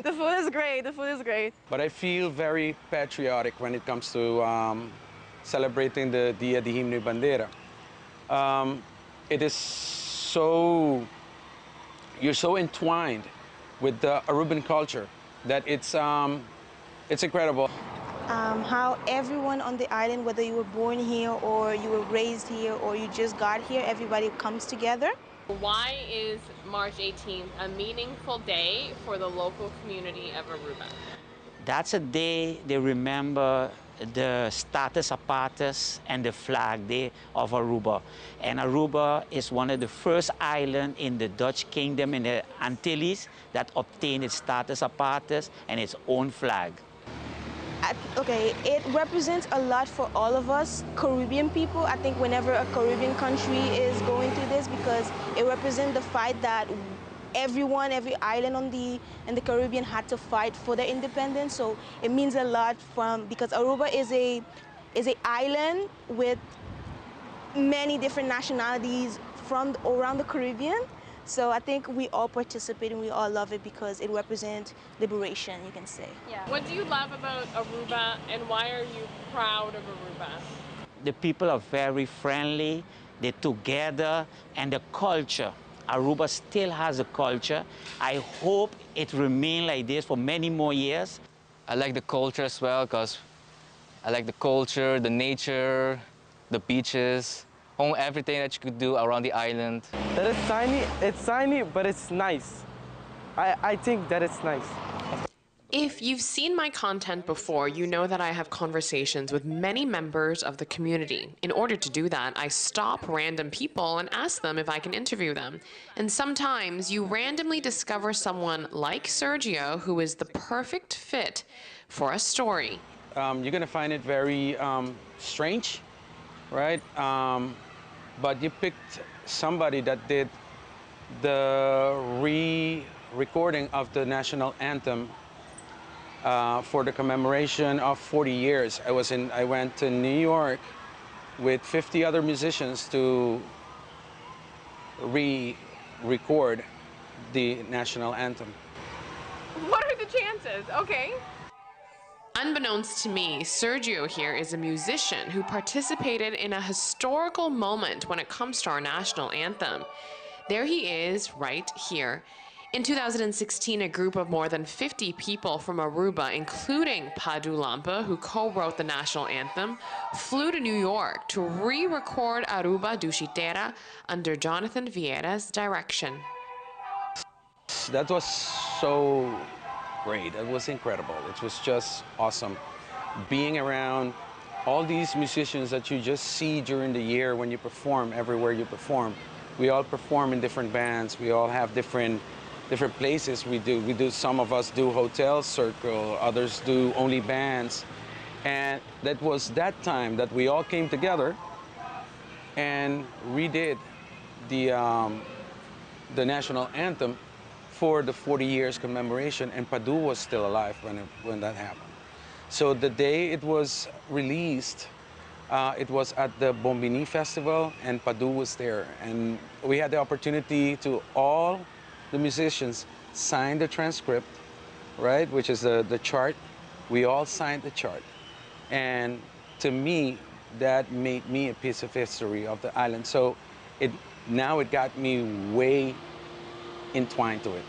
[SPEAKER 25] The food is great. The food is great.
[SPEAKER 4] But I feel very patriotic when it comes to um, celebrating the Dia di Himno y Bandera. Um, it is so, you're so entwined with the Aruban culture that it's, um, it's incredible.
[SPEAKER 5] Um, how everyone on the island, whether you were born here or you were raised here or you just got here, everybody comes together.
[SPEAKER 24] Why is March 18th a meaningful day for the local community of Aruba?
[SPEAKER 7] That's a day they remember the status apartus and the flag day of Aruba. And Aruba is one of the first islands in the Dutch kingdom in the Antilles that obtained its status apartus and its own flag.
[SPEAKER 5] Okay, it represents a lot for all of us Caribbean people. I think whenever a Caribbean country is going through this, because it represents the fight that everyone, every island on the in the Caribbean had to fight for their independence. So it means a lot from because Aruba is a is a island with many different nationalities from around the Caribbean. So I think we all participate and we all love it because it represents liberation, you can say.
[SPEAKER 24] Yeah. What do you love about Aruba and why are you proud of Aruba?
[SPEAKER 7] The people are very friendly, they're together, and the culture. Aruba still has a culture. I hope it remains like this for many more years.
[SPEAKER 27] I like the culture as well because I like the culture, the nature, the beaches, all everything that you could do around the island.
[SPEAKER 8] That is tiny, it's tiny, but it's nice. I, I think that it's nice.
[SPEAKER 24] If you've seen my content before, you know that I have conversations with many members of the community. In order to do that, I stop random people and ask them if I can interview them. And sometimes you randomly discover someone like Sergio who is the perfect fit for a story.
[SPEAKER 4] Um, you're going to find it very um, strange, right? Um, but you picked somebody that did the re-recording of the national anthem uh, for the commemoration of 40 years. I was in, I went to New York with 50 other musicians to re-record the national anthem.
[SPEAKER 24] What are the chances? Okay. Unbeknownst to me, Sergio here is a musician who participated in a historical moment when it comes to our national anthem. There he is, right here. In 2016, a group of more than 50 people from Aruba, including Padu Lampe, who co-wrote the national anthem, flew to New York to re-record Aruba Dushi Tera under Jonathan Viera's direction.
[SPEAKER 4] That was so great. It was incredible. It was just awesome. Being around all these musicians that you just see during the year when you perform, everywhere you perform. We all perform in different bands. We all have different different places we do. We do some of us do hotel circle, others do only bands. And that was that time that we all came together and redid the, um, the national anthem for the 40 years commemoration, and Padu was still alive when, it, when that happened. So the day it was released, uh, it was at the Bombini Festival, and Padu was there. And we had the opportunity to all the musicians sign the transcript, right, which is the, the chart. We all signed the chart. And to me, that made me a piece of history of the island. So it now it got me way entwined to it.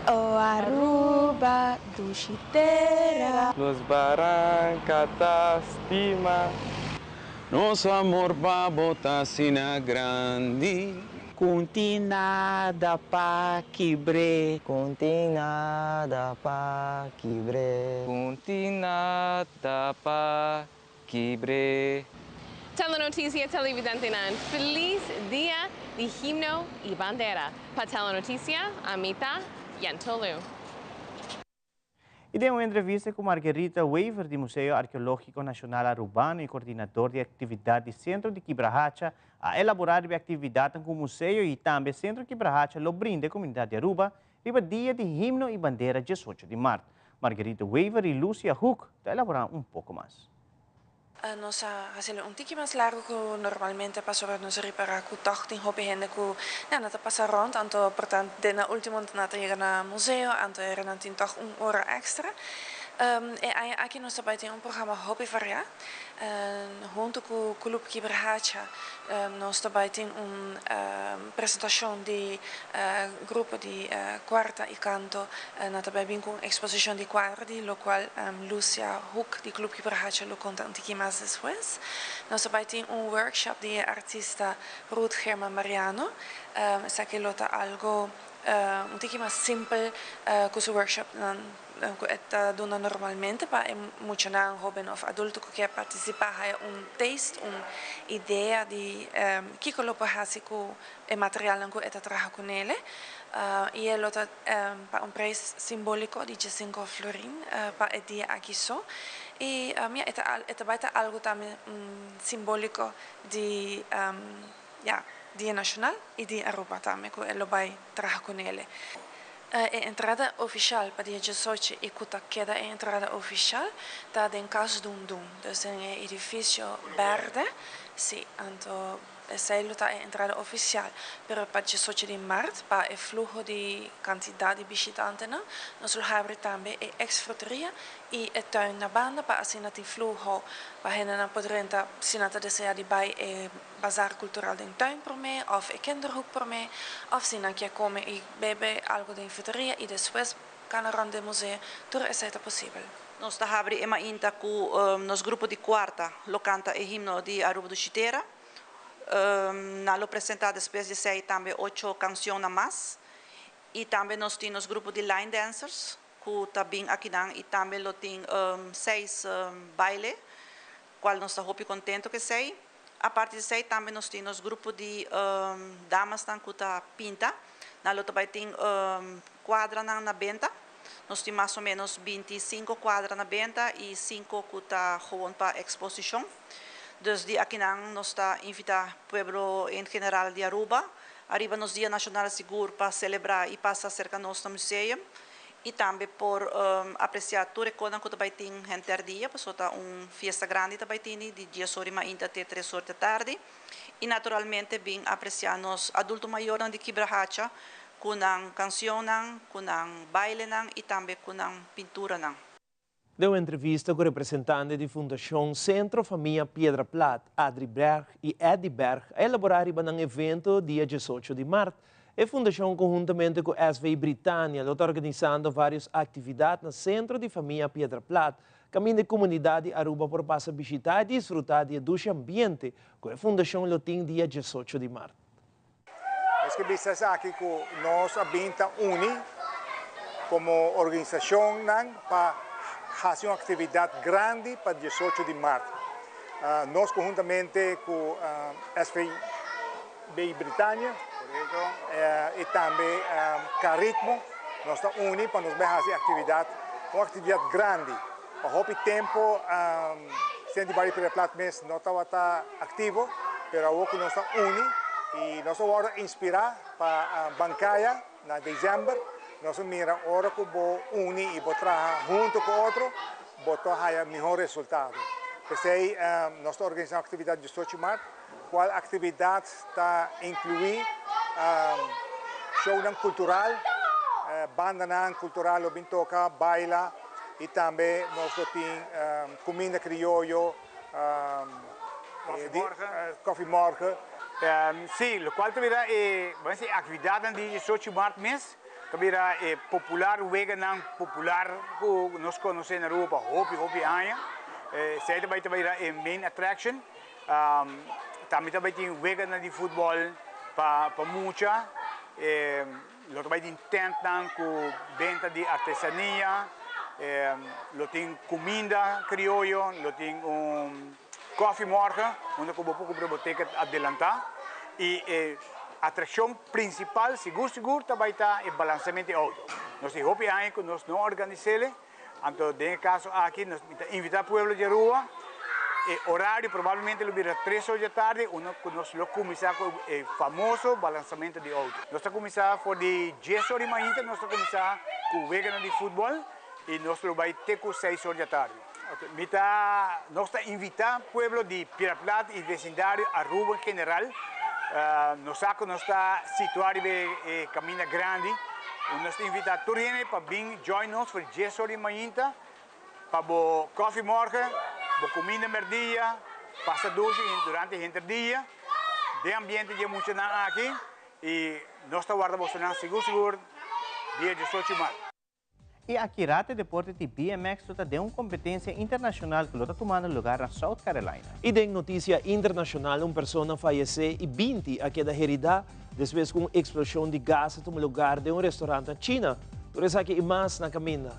[SPEAKER 5] Oh Aruba, dushi tera.
[SPEAKER 8] Nos baranca ta stima.
[SPEAKER 4] Nos amor pa bo ta asina grandi.
[SPEAKER 7] Cu n'tin nada pa kibr'e.
[SPEAKER 26] Cu n'tin nada pa kibr'e.
[SPEAKER 27] Cu n'tin nada pa kibr'e.
[SPEAKER 24] Telenoticia televidentenan, Feliz Dia di Himno y Bandera. Pa Telenoticia, ami ta Yentl Liu.
[SPEAKER 3] Y den un entrevista cu Margarita Wever di Museo Arqueologico Nacional Arubano y coordinador di actividad di Centro di Kibrahacha a elabora e actividad cu museo y tambe Centro Kibrahacha lo brinda comunidad di Aruba riba dia di himno y bandera 18 di maart. Margarita Wever y Lucia Hoek ta elabora un poco mas.
[SPEAKER 9] Nos a hasiel un tiki mas largo ku normalmente pasobra nos a ripará ku tòg tin hopi hende ku ya nan ta pasa rònt anto por ta den nan último nan ta yega na museo anto e nan tin tòg un ora èkstra. E aña aki nos ta bai tin un programa hopi variá. Huntu ku Club Kibrahacha nos ta bai tin un presentashon di grupo di kuarta i kanto. Nan ta bai bin ku un eksposishon di kuadro di lokual Lucia Hoek di Club Kibrahacha lo konta un tiki mas despues. Nos ta bai tin un workshop di e artista Ruth German Mariano. Esaki lo ta algo un tiki mas simpel ku su workshopnan. Ku e ta duna normalmente pa e muchanan, hoben òf adulto ku kier partisipá haya un taste, un idea di kiko lo por hasi ku e materialnan ku e ta traha kunele. I e lo ta pa un prijs simbóliko di diesinko florin pa e dia aki so. I ya, e ta e ta bai ta algu tambe simbóliko di ya Dia Nashonal i di Aruba tambe ku e lo bai traha kunele. E entrada ofishal pa dia diesocho i ku ta keda e entrada ofishal ta den Kas Dun Dun, dus den e edifisio bèrdè, sí, anto esei lo ta e entrada ofisial. Pero pa diesocho di mart, pa e fluho di kantidat di bishitantenan, nos lo habri tambe e eks fruteria i e tuin na banda pa asina tin fluho pa hendenan por drenta si nan ta desea di bai e Bazar cultural den tuin prome of e kinderhoek prome of si nan kier come y bebe algo den fruteria y despues cana rond den museo, tur esey ta posibel.
[SPEAKER 11] Nos ta habri e mainta cu nos grupo di cuarta lo canta e himno di Aruba Dushi Tera. Nan lo presenta despues di esey tambe ocho cancionnan mas. Y tambe nos tin nos grupo di line dancers cu ta bin akinan y tambe lo tin seis baile cual nos ta hopi contento cu esey. Aparte di esei tambe nos tin nos grupo di damasnan ku ta pinta. Nan lo ta bai tin kuadranan na benta. Nos tin mas o menos binti sinku kuadra na benta i sinku ku ta gewoon pa eksposishon. Dus di akinan nos ta invitá pueblo en general di Aruba ariba nos Dia Nashonal sigur pa selebrá i pasa serka nos na museum. I tambe por apresiá tur e konan ku ta bai tin henter dia, pasobra ta un fiesta grandi ta bai tini di dies or di mainta te tres or di tardi. I naturalmente bin apresiá nos adulto mayornan di Kibrahacha ku nan kansionnan, ku nan bailenan i tambe ku nan pinturanan.
[SPEAKER 2] Den un entrevista ku representante di Fundashon Sentro Famia Piedra Plat, Adri Berg i Eddy Berg a elaborá riba nan evento dia diesocho di mart. E fundashon konhuntamente ku SV Britannia lo ta organisando vários aktividat na Sentro di Famia Piedra Plat, kaminda e komunidat di Aruba por pasa bishitá i disfrutá di e dushi ambiente ku e fundashon lo tin dia diesocho di mart.
[SPEAKER 12] Nos ke bisa esaki ku nos a bin ta uni komo organisashonnan pa hasi un aktividat grandi pa diesocho di mart. Nos konhuntamente ku SVB Britania i tambe Caritmo nos ta uni pa nos bai hasi aktividat, un aktividat grandi. Pa hopi tempu Senti Barrio Piedra Plat mes no tabata aktivo, pero awor ku nos ta uni i nos a wòrdu inspirá pa Bancaya na desèmber, nos a mira ora ku bo uni i bo traha huntu ku otro, bo ta haya mihó resultado. P'esei nos ta organisá un aktividat diesocho mart, kual aktividat ta inkluí shownan kultural, bandanan kultural lo bin toka, baila i tambe nos lo tin kuminda krioyo, kòfi mòrge.
[SPEAKER 13] Sí, lokual ta bira e, bo a hasi aktividatnan di diesocho mart mes, ta bira e popular weganan popular ku nos konosé na Aruba pa hopi hopi aña. Esei ta bai ta bira e main attraction. Tambe ta bai tin weganan di futbòl pa mucha. Lo ta bai tin tèntnan ku benta di artesania, lo tin kuminda krioyo, lo tin un kòfi mòrgen unda ku bo por kumpra bo ticket adelantá. I e atrakshon prinsipal sigur sigur ta bai ta e balansamentu di outo. Nos tin hopi aña ku nos no organis'el. Anto den e kaso aki nos ta invitá pueblo di Aruba. E orario probablemente lo bira tres or di atardi unda ku nos lo kuminsá ku e famoso balansamentu di outo. Nos ta kuminsá for di dies or di mainta nos ta kuminsá ku weganan di futbòl i nos lo bai te ku seis or di atardi. Ok, mi ta, nos ta invita pueblo di Piedra Plat y vecindario Aruba en general. Nos sa cu nos ta situa riba e caminda grandi. Nos ta invita tur hende pa bin join nos for dies or di mainta pa bo koffie morgen, bo cuminda merdia, pasa dushi durante henter dia den ambiente di e muchanan aki y nos ta warda bosonan sigur sigur dia diesocho maart.
[SPEAKER 3] Y aki rato e deporte di BMX lo ta den un competencia internacional cu lo ta tumando lugar na South Carolina.
[SPEAKER 2] Y den noticia internacional un persona a fayece y 20 a keda herida despues cu un explosion di gas a tuma lugar den un restaurant na China. Tur esaki y mas na caminda.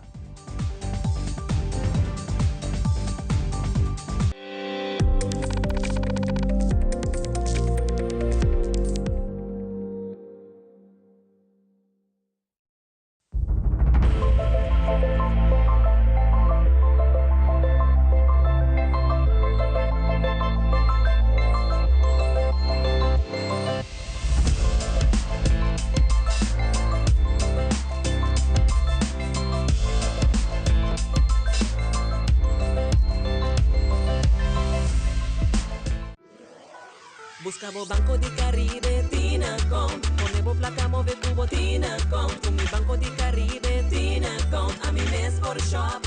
[SPEAKER 10] Busca bo Banco di Caribe tin account. Pone bo placa move cu bo tin account. Cu mi Banco di Caribe tin account. Ami mes por shop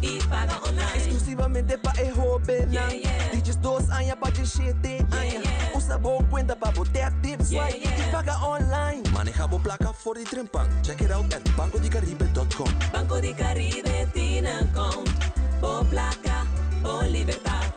[SPEAKER 10] y paga online.
[SPEAKER 14] Exclusivamente pa e hobennan di 12 aña pa 17 aña. Usa bo cuenta pa bo tap, tip, swipe y paga online.
[SPEAKER 15] Maneha bo placa for di trempan. Check it out at bancodicaribe.com.
[SPEAKER 10] Banco di Caribe tin account. Bo placa, bo libertad.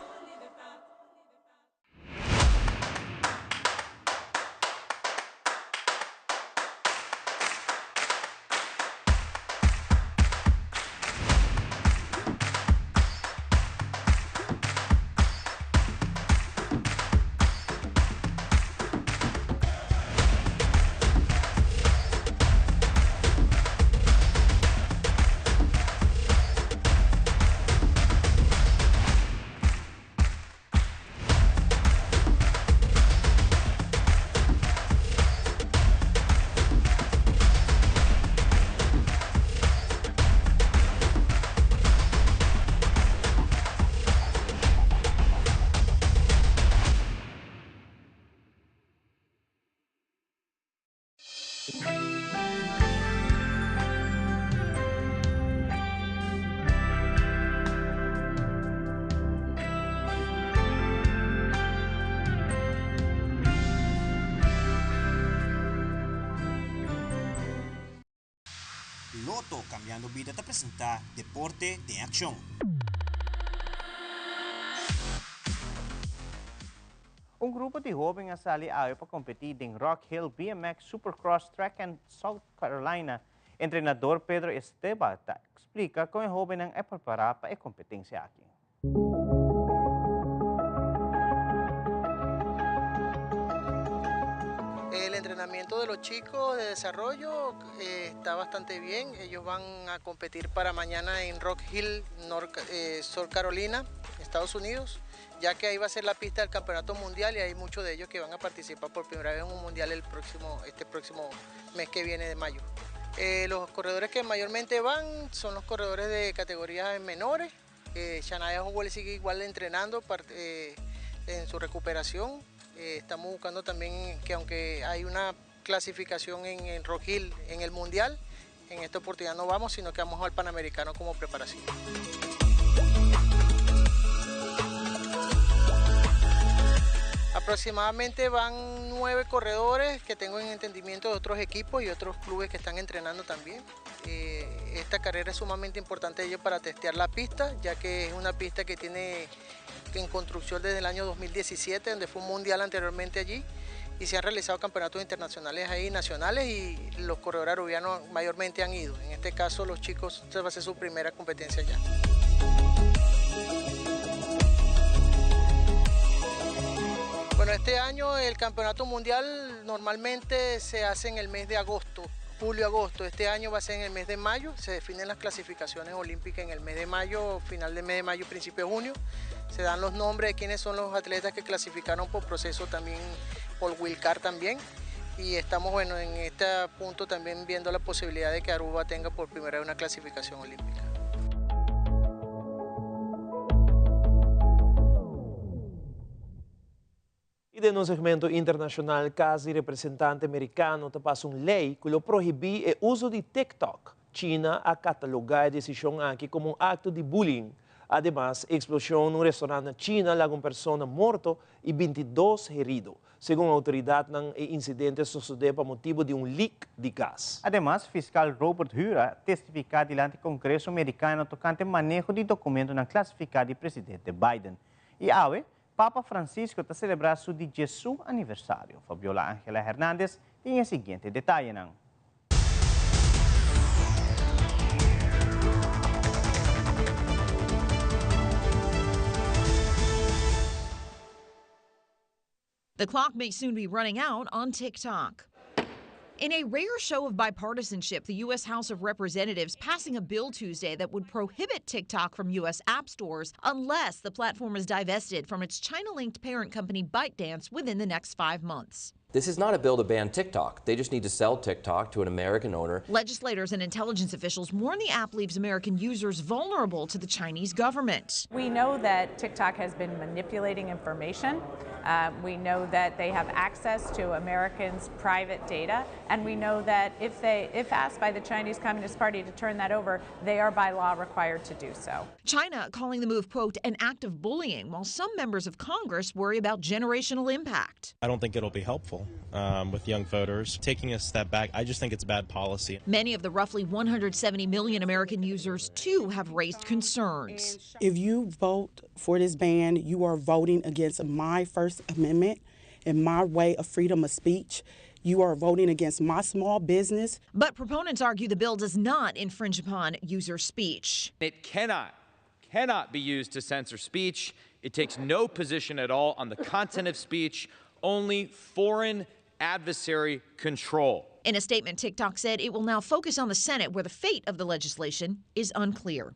[SPEAKER 16] Lotto Cambiando Bida ta presenta Deporte den Accion.
[SPEAKER 3] Un grupo di hoben a sali awe pa competi den Rock Hill BMX Supercross Track en South Carolina. Entrenador Pedro Esteba ta explica con e hobennan a prepara pa e competencia aki.
[SPEAKER 17] El entrenamiento de los chicos de desarrollo eh, está bastante bien. Ellos van a competir para mañana en Rock Hill, North, eh, South Carolina, Estados Unidos, ya que ahí va a ser la pista del Campeonato Mundial y hay muchos de ellos que van a participar por primera vez en un mundial el próximo, este próximo mes que viene de mayo. Eh, los corredores que mayormente van son los corredores de categorías menores. Eh, Shania Howell sigue igual entrenando eh, en su recuperación. Eh, estamos buscando también que aunque hay una clasificación en, en Rock Hill en el Mundial, en esta oportunidad no vamos, sino que vamos al Panamericano como preparación. Aproximadamente van nueve corredores que tengo en entendimiento de otros equipos y otros clubes que están entrenando también. Eh, esta carrera es sumamente importante ellos para testear la pista, ya que es una pista que tiene en construcción desde el año 2017, donde fue un mundial anteriormente allí, y se han realizado campeonatos internacionales ahí, nacionales, y los corredores arubianos mayormente han ido. En este caso, los chicos, esta va a ser su primera competencia allá. Bueno, este año el campeonato mundial normalmente se hace en el mes de agosto, julio, agosto. Este año va a ser en el mes de mayo. Se definen las clasificaciones olímpicas en el mes de mayo, final del mes de mayo, principio de junio. Se dan los nombres de quiénes son los atletas que clasificaron por proceso también, por Wilcar también. Y estamos, bueno, en este punto también viendo la posibilidad de que Aruba tenga por primera vez una clasificación olímpica.
[SPEAKER 2] I den nos segmento internashonal Kas di Representante Merikano ta pasa un lei ku lo prohibí e uso di TikTok. China a katalogá e desishon aki komo un akto di bullying. Ademas, e eksploshon na un restorant na China laga un persona morto i bintidos herido. Segun outoridatnan, e insidente a sosodé pa motibu di un leak di gas.
[SPEAKER 3] Ademas, fiskal Robert Hur a testifiká dilanti Kongreso Merikano tokante maneho di dokumentonan klasifiká di presidente Biden. I awe, Papa Francisco ta selebrá su di diesun aniversario. Fabiola Angela Hernandez tin e siguiente detayenan.
[SPEAKER 1] The clock may soon be running out on TikTok. In a rare show of bipartisanship, the U.S. House of Representatives passing a bill Tuesday that would prohibit TikTok from U.S. app stores unless the platform is divested from its China linked parent company ByteDance within the next five months.
[SPEAKER 18] This is not a bill to ban TikTok. They just need to sell TikTok to an American owner.
[SPEAKER 1] Legislators and intelligence officials warn the app leaves American users vulnerable to the Chinese government.
[SPEAKER 19] We know that TikTok has been manipulating information. We know that they have access to Americans' private data, and we know that if they, if asked by the Chinese Communist Party to turn that over, they are by law required to do so.
[SPEAKER 1] China calling the move, quote, an act of bullying, while some members of Congress worry about generational impact.
[SPEAKER 20] I don't think it'll be helpful with young voters. Taking a step back, I just think it's bad policy.
[SPEAKER 1] Many of the roughly 170 million American users, too, have raised concerns.
[SPEAKER 21] If you vote for this ban, you are voting against my First Amendment and my way of freedom of speech. You are voting against my small business.
[SPEAKER 1] But proponents argue the bill does not infringe upon user speech.
[SPEAKER 22] It cannot be used to censor speech. It takes no position at all on the content of speech, only foreign adversary control.
[SPEAKER 1] In a statement, TikTok said it will now focus on the Senate, where the fate of the legislation is unclear.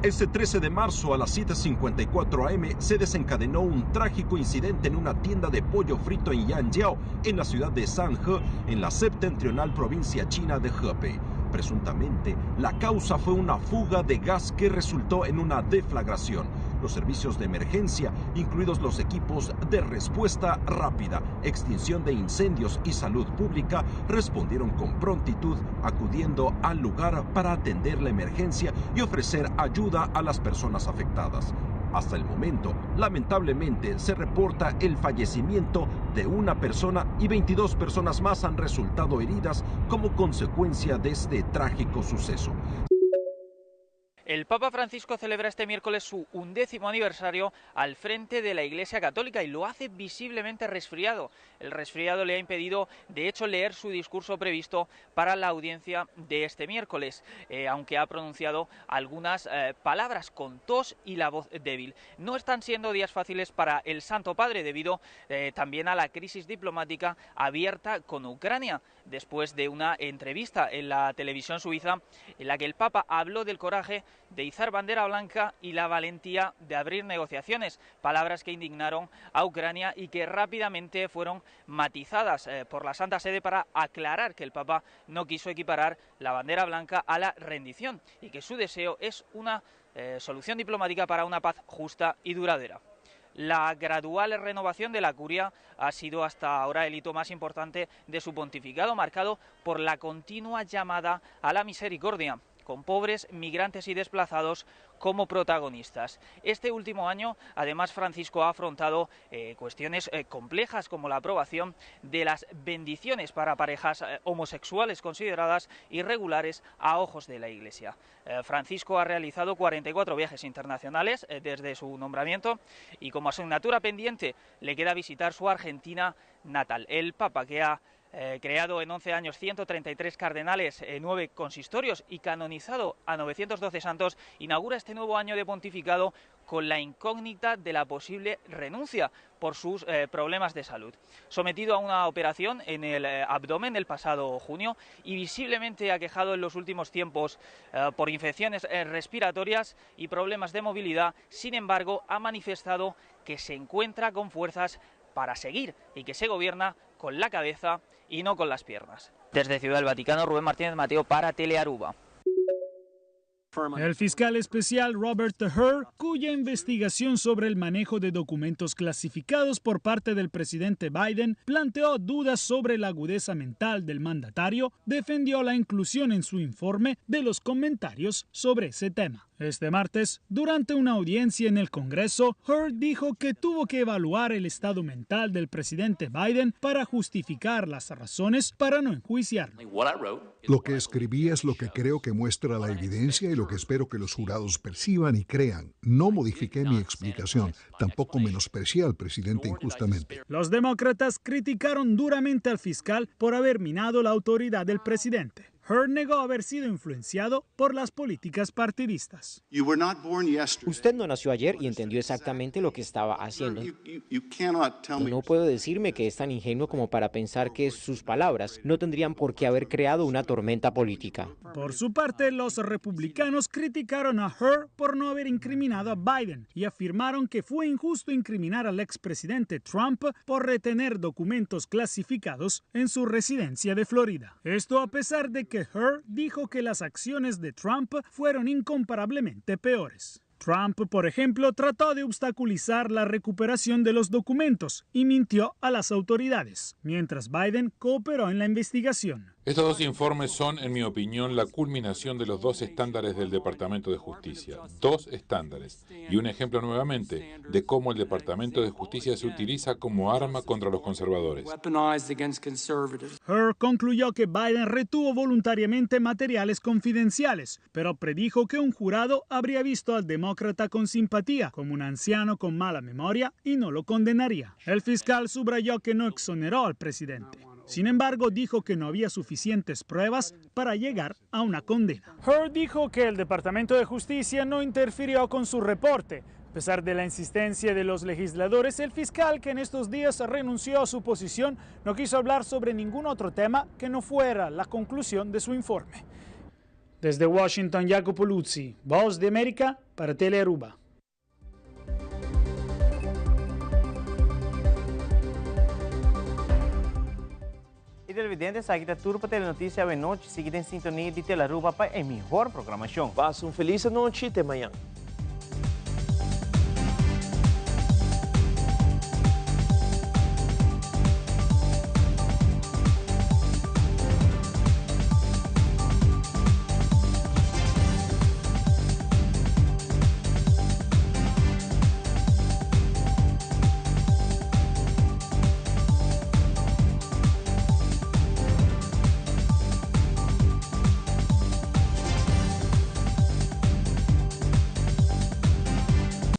[SPEAKER 23] Este 13 de marzo a las 7:54 am se desencadenó un trágico incidente en una tienda de pollo frito en Yanjiao, en la ciudad de Sanhe, en la septentrional provincia china de Hebei. Presuntamente, la causa fue una fuga de gas que resultó en una deflagración. Los servicios de emergencia, incluidos los equipos de respuesta rápida, extinción de incendios y salud pública, respondieron con prontitud, acudiendo al lugar para atender la emergencia y ofrecer ayuda a las personas afectadas. Hasta el momento, lamentablemente, se reporta el fallecimiento de una persona y 22 personas más han resultado heridas como consecuencia de este trágico suceso.
[SPEAKER 28] El Papa Francisco celebra este miércoles su 11º aniversario al frente de la Iglesia Católica y lo hace visiblemente resfriado. El resfriado le ha impedido, de hecho, leer su discurso previsto para la audiencia de este miércoles, aunque ha pronunciado algunas palabras con tos y la voz débil. No están siendo días fáciles para el Santo Padre debido también a la crisis diplomática abierta con Ucrania, después de una entrevista en la televisión suiza en la que el Papa habló del coraje de izar bandera blanca y la valentía de abrir negociaciones, palabras que indignaron a Ucrania y que rápidamente fueron matizadas por la Santa Sede para aclarar que el Papa no quiso equiparar la bandera blanca a la rendición y que su deseo es una solución diplomática para una paz justa y duradera. La gradual renovación de la curia ha sido hasta ahora el hito más importante de su pontificado, marcado por la continua llamada a la misericordia, con pobres, migrantes y desplazados como protagonistas. Este último año, además, Francisco ha afrontado cuestiones complejas como la aprobación de las bendiciones para parejas homosexuales consideradas irregulares a ojos de la Iglesia. Francisco ha realizado 44 viajes internacionales desde su nombramiento y como asignatura pendiente le queda visitar su Argentina natal. El Papa, que ha creado en 11 años 133 cardenales, 9 consistorios y canonizado a 912 santos, inaugura este nuevo año de pontificado con la incógnita de la posible renuncia por sus problemas de salud. Sometido a una operación en el abdomen el pasado junio y visiblemente aquejado en los últimos tiempos por infecciones respiratorias y problemas de movilidad, sin embargo, ha manifestado que se encuentra con fuerzas para seguir y que se gobierna con la cabeza y no con las piernas. Desde Ciudad del Vaticano, Rubén Martínez Mateo para Telearuba.
[SPEAKER 4] El fiscal especial Robert Hur, cuya investigación sobre el manejo de documentos clasificados por parte del presidente Biden planteó dudas sobre la agudeza mental del mandatario, defendió la inclusión en su informe de los comentarios sobre ese tema. Este martes, durante una audiencia en el Congreso, Hur dijo que tuvo que evaluar el estado mental del presidente Biden para justificar las razones para no enjuiciarlo.
[SPEAKER 5] Lo que escribí es lo que creo que muestra la evidencia y lo que espero que los jurados perciban y crean. No modifiqué mi explicación, tampoco menosprecié al presidente injustamente.
[SPEAKER 4] Los demócratas criticaron duramente al fiscal por haber minado la autoridad del presidente. Hur negó haber sido influenciado por las políticas partidistas.
[SPEAKER 6] Usted no nació ayer y entendió exactamente lo que estaba haciendo. No puedo decirme que es tan ingenuo como para pensar que sus palabras no tendrían por qué haber creado una tormenta política.
[SPEAKER 4] Por su parte, los republicanos criticaron a Hur por no haber incriminado a Biden y afirmaron que fue injusto incriminar al expresidente Trump por retener documentos clasificados en su residencia de Florida. Esto a pesar de que Hur dijo que las acciones de Trump fueron incomparablemente peores. Trump, por ejemplo, trató de obstaculizar la recuperación de los documentos y mintió a las autoridades, mientras Biden cooperó en la investigación.
[SPEAKER 7] Estos dos informes son, en mi opinión, la culminación de los dos estándares del Departamento de Justicia. Dos estándares. Y un ejemplo nuevamente de cómo el Departamento de Justicia se utiliza como arma contra los conservadores.
[SPEAKER 4] Hur concluyó que Biden retuvo voluntariamente materiales confidenciales, pero predijo que un jurado habría visto al demócrata con simpatía, como un anciano con mala memoria, y no lo condenaría. El fiscal subrayó que no exoneró al presidente. Sin embargo, dijo que no había suficientes pruebas para llegar a una condena. Hur dijo que el Departamento de Justicia no interfirió con su reporte. A pesar de la insistencia de los legisladores, el fiscal, que en estos días renunció a su posición, no quiso hablar sobre ningún otro tema que no fuera la conclusión de su informe. Desde Washington, Jacopo Luzzi, Voz de América, para Telearuba.
[SPEAKER 3] Y televidente, esaki ta tur pa Telenoticia awe nochi. Sigui den sintonia di Telearuba pa e mihor programacion.
[SPEAKER 2] Pasa un feliz anochi, te mañan.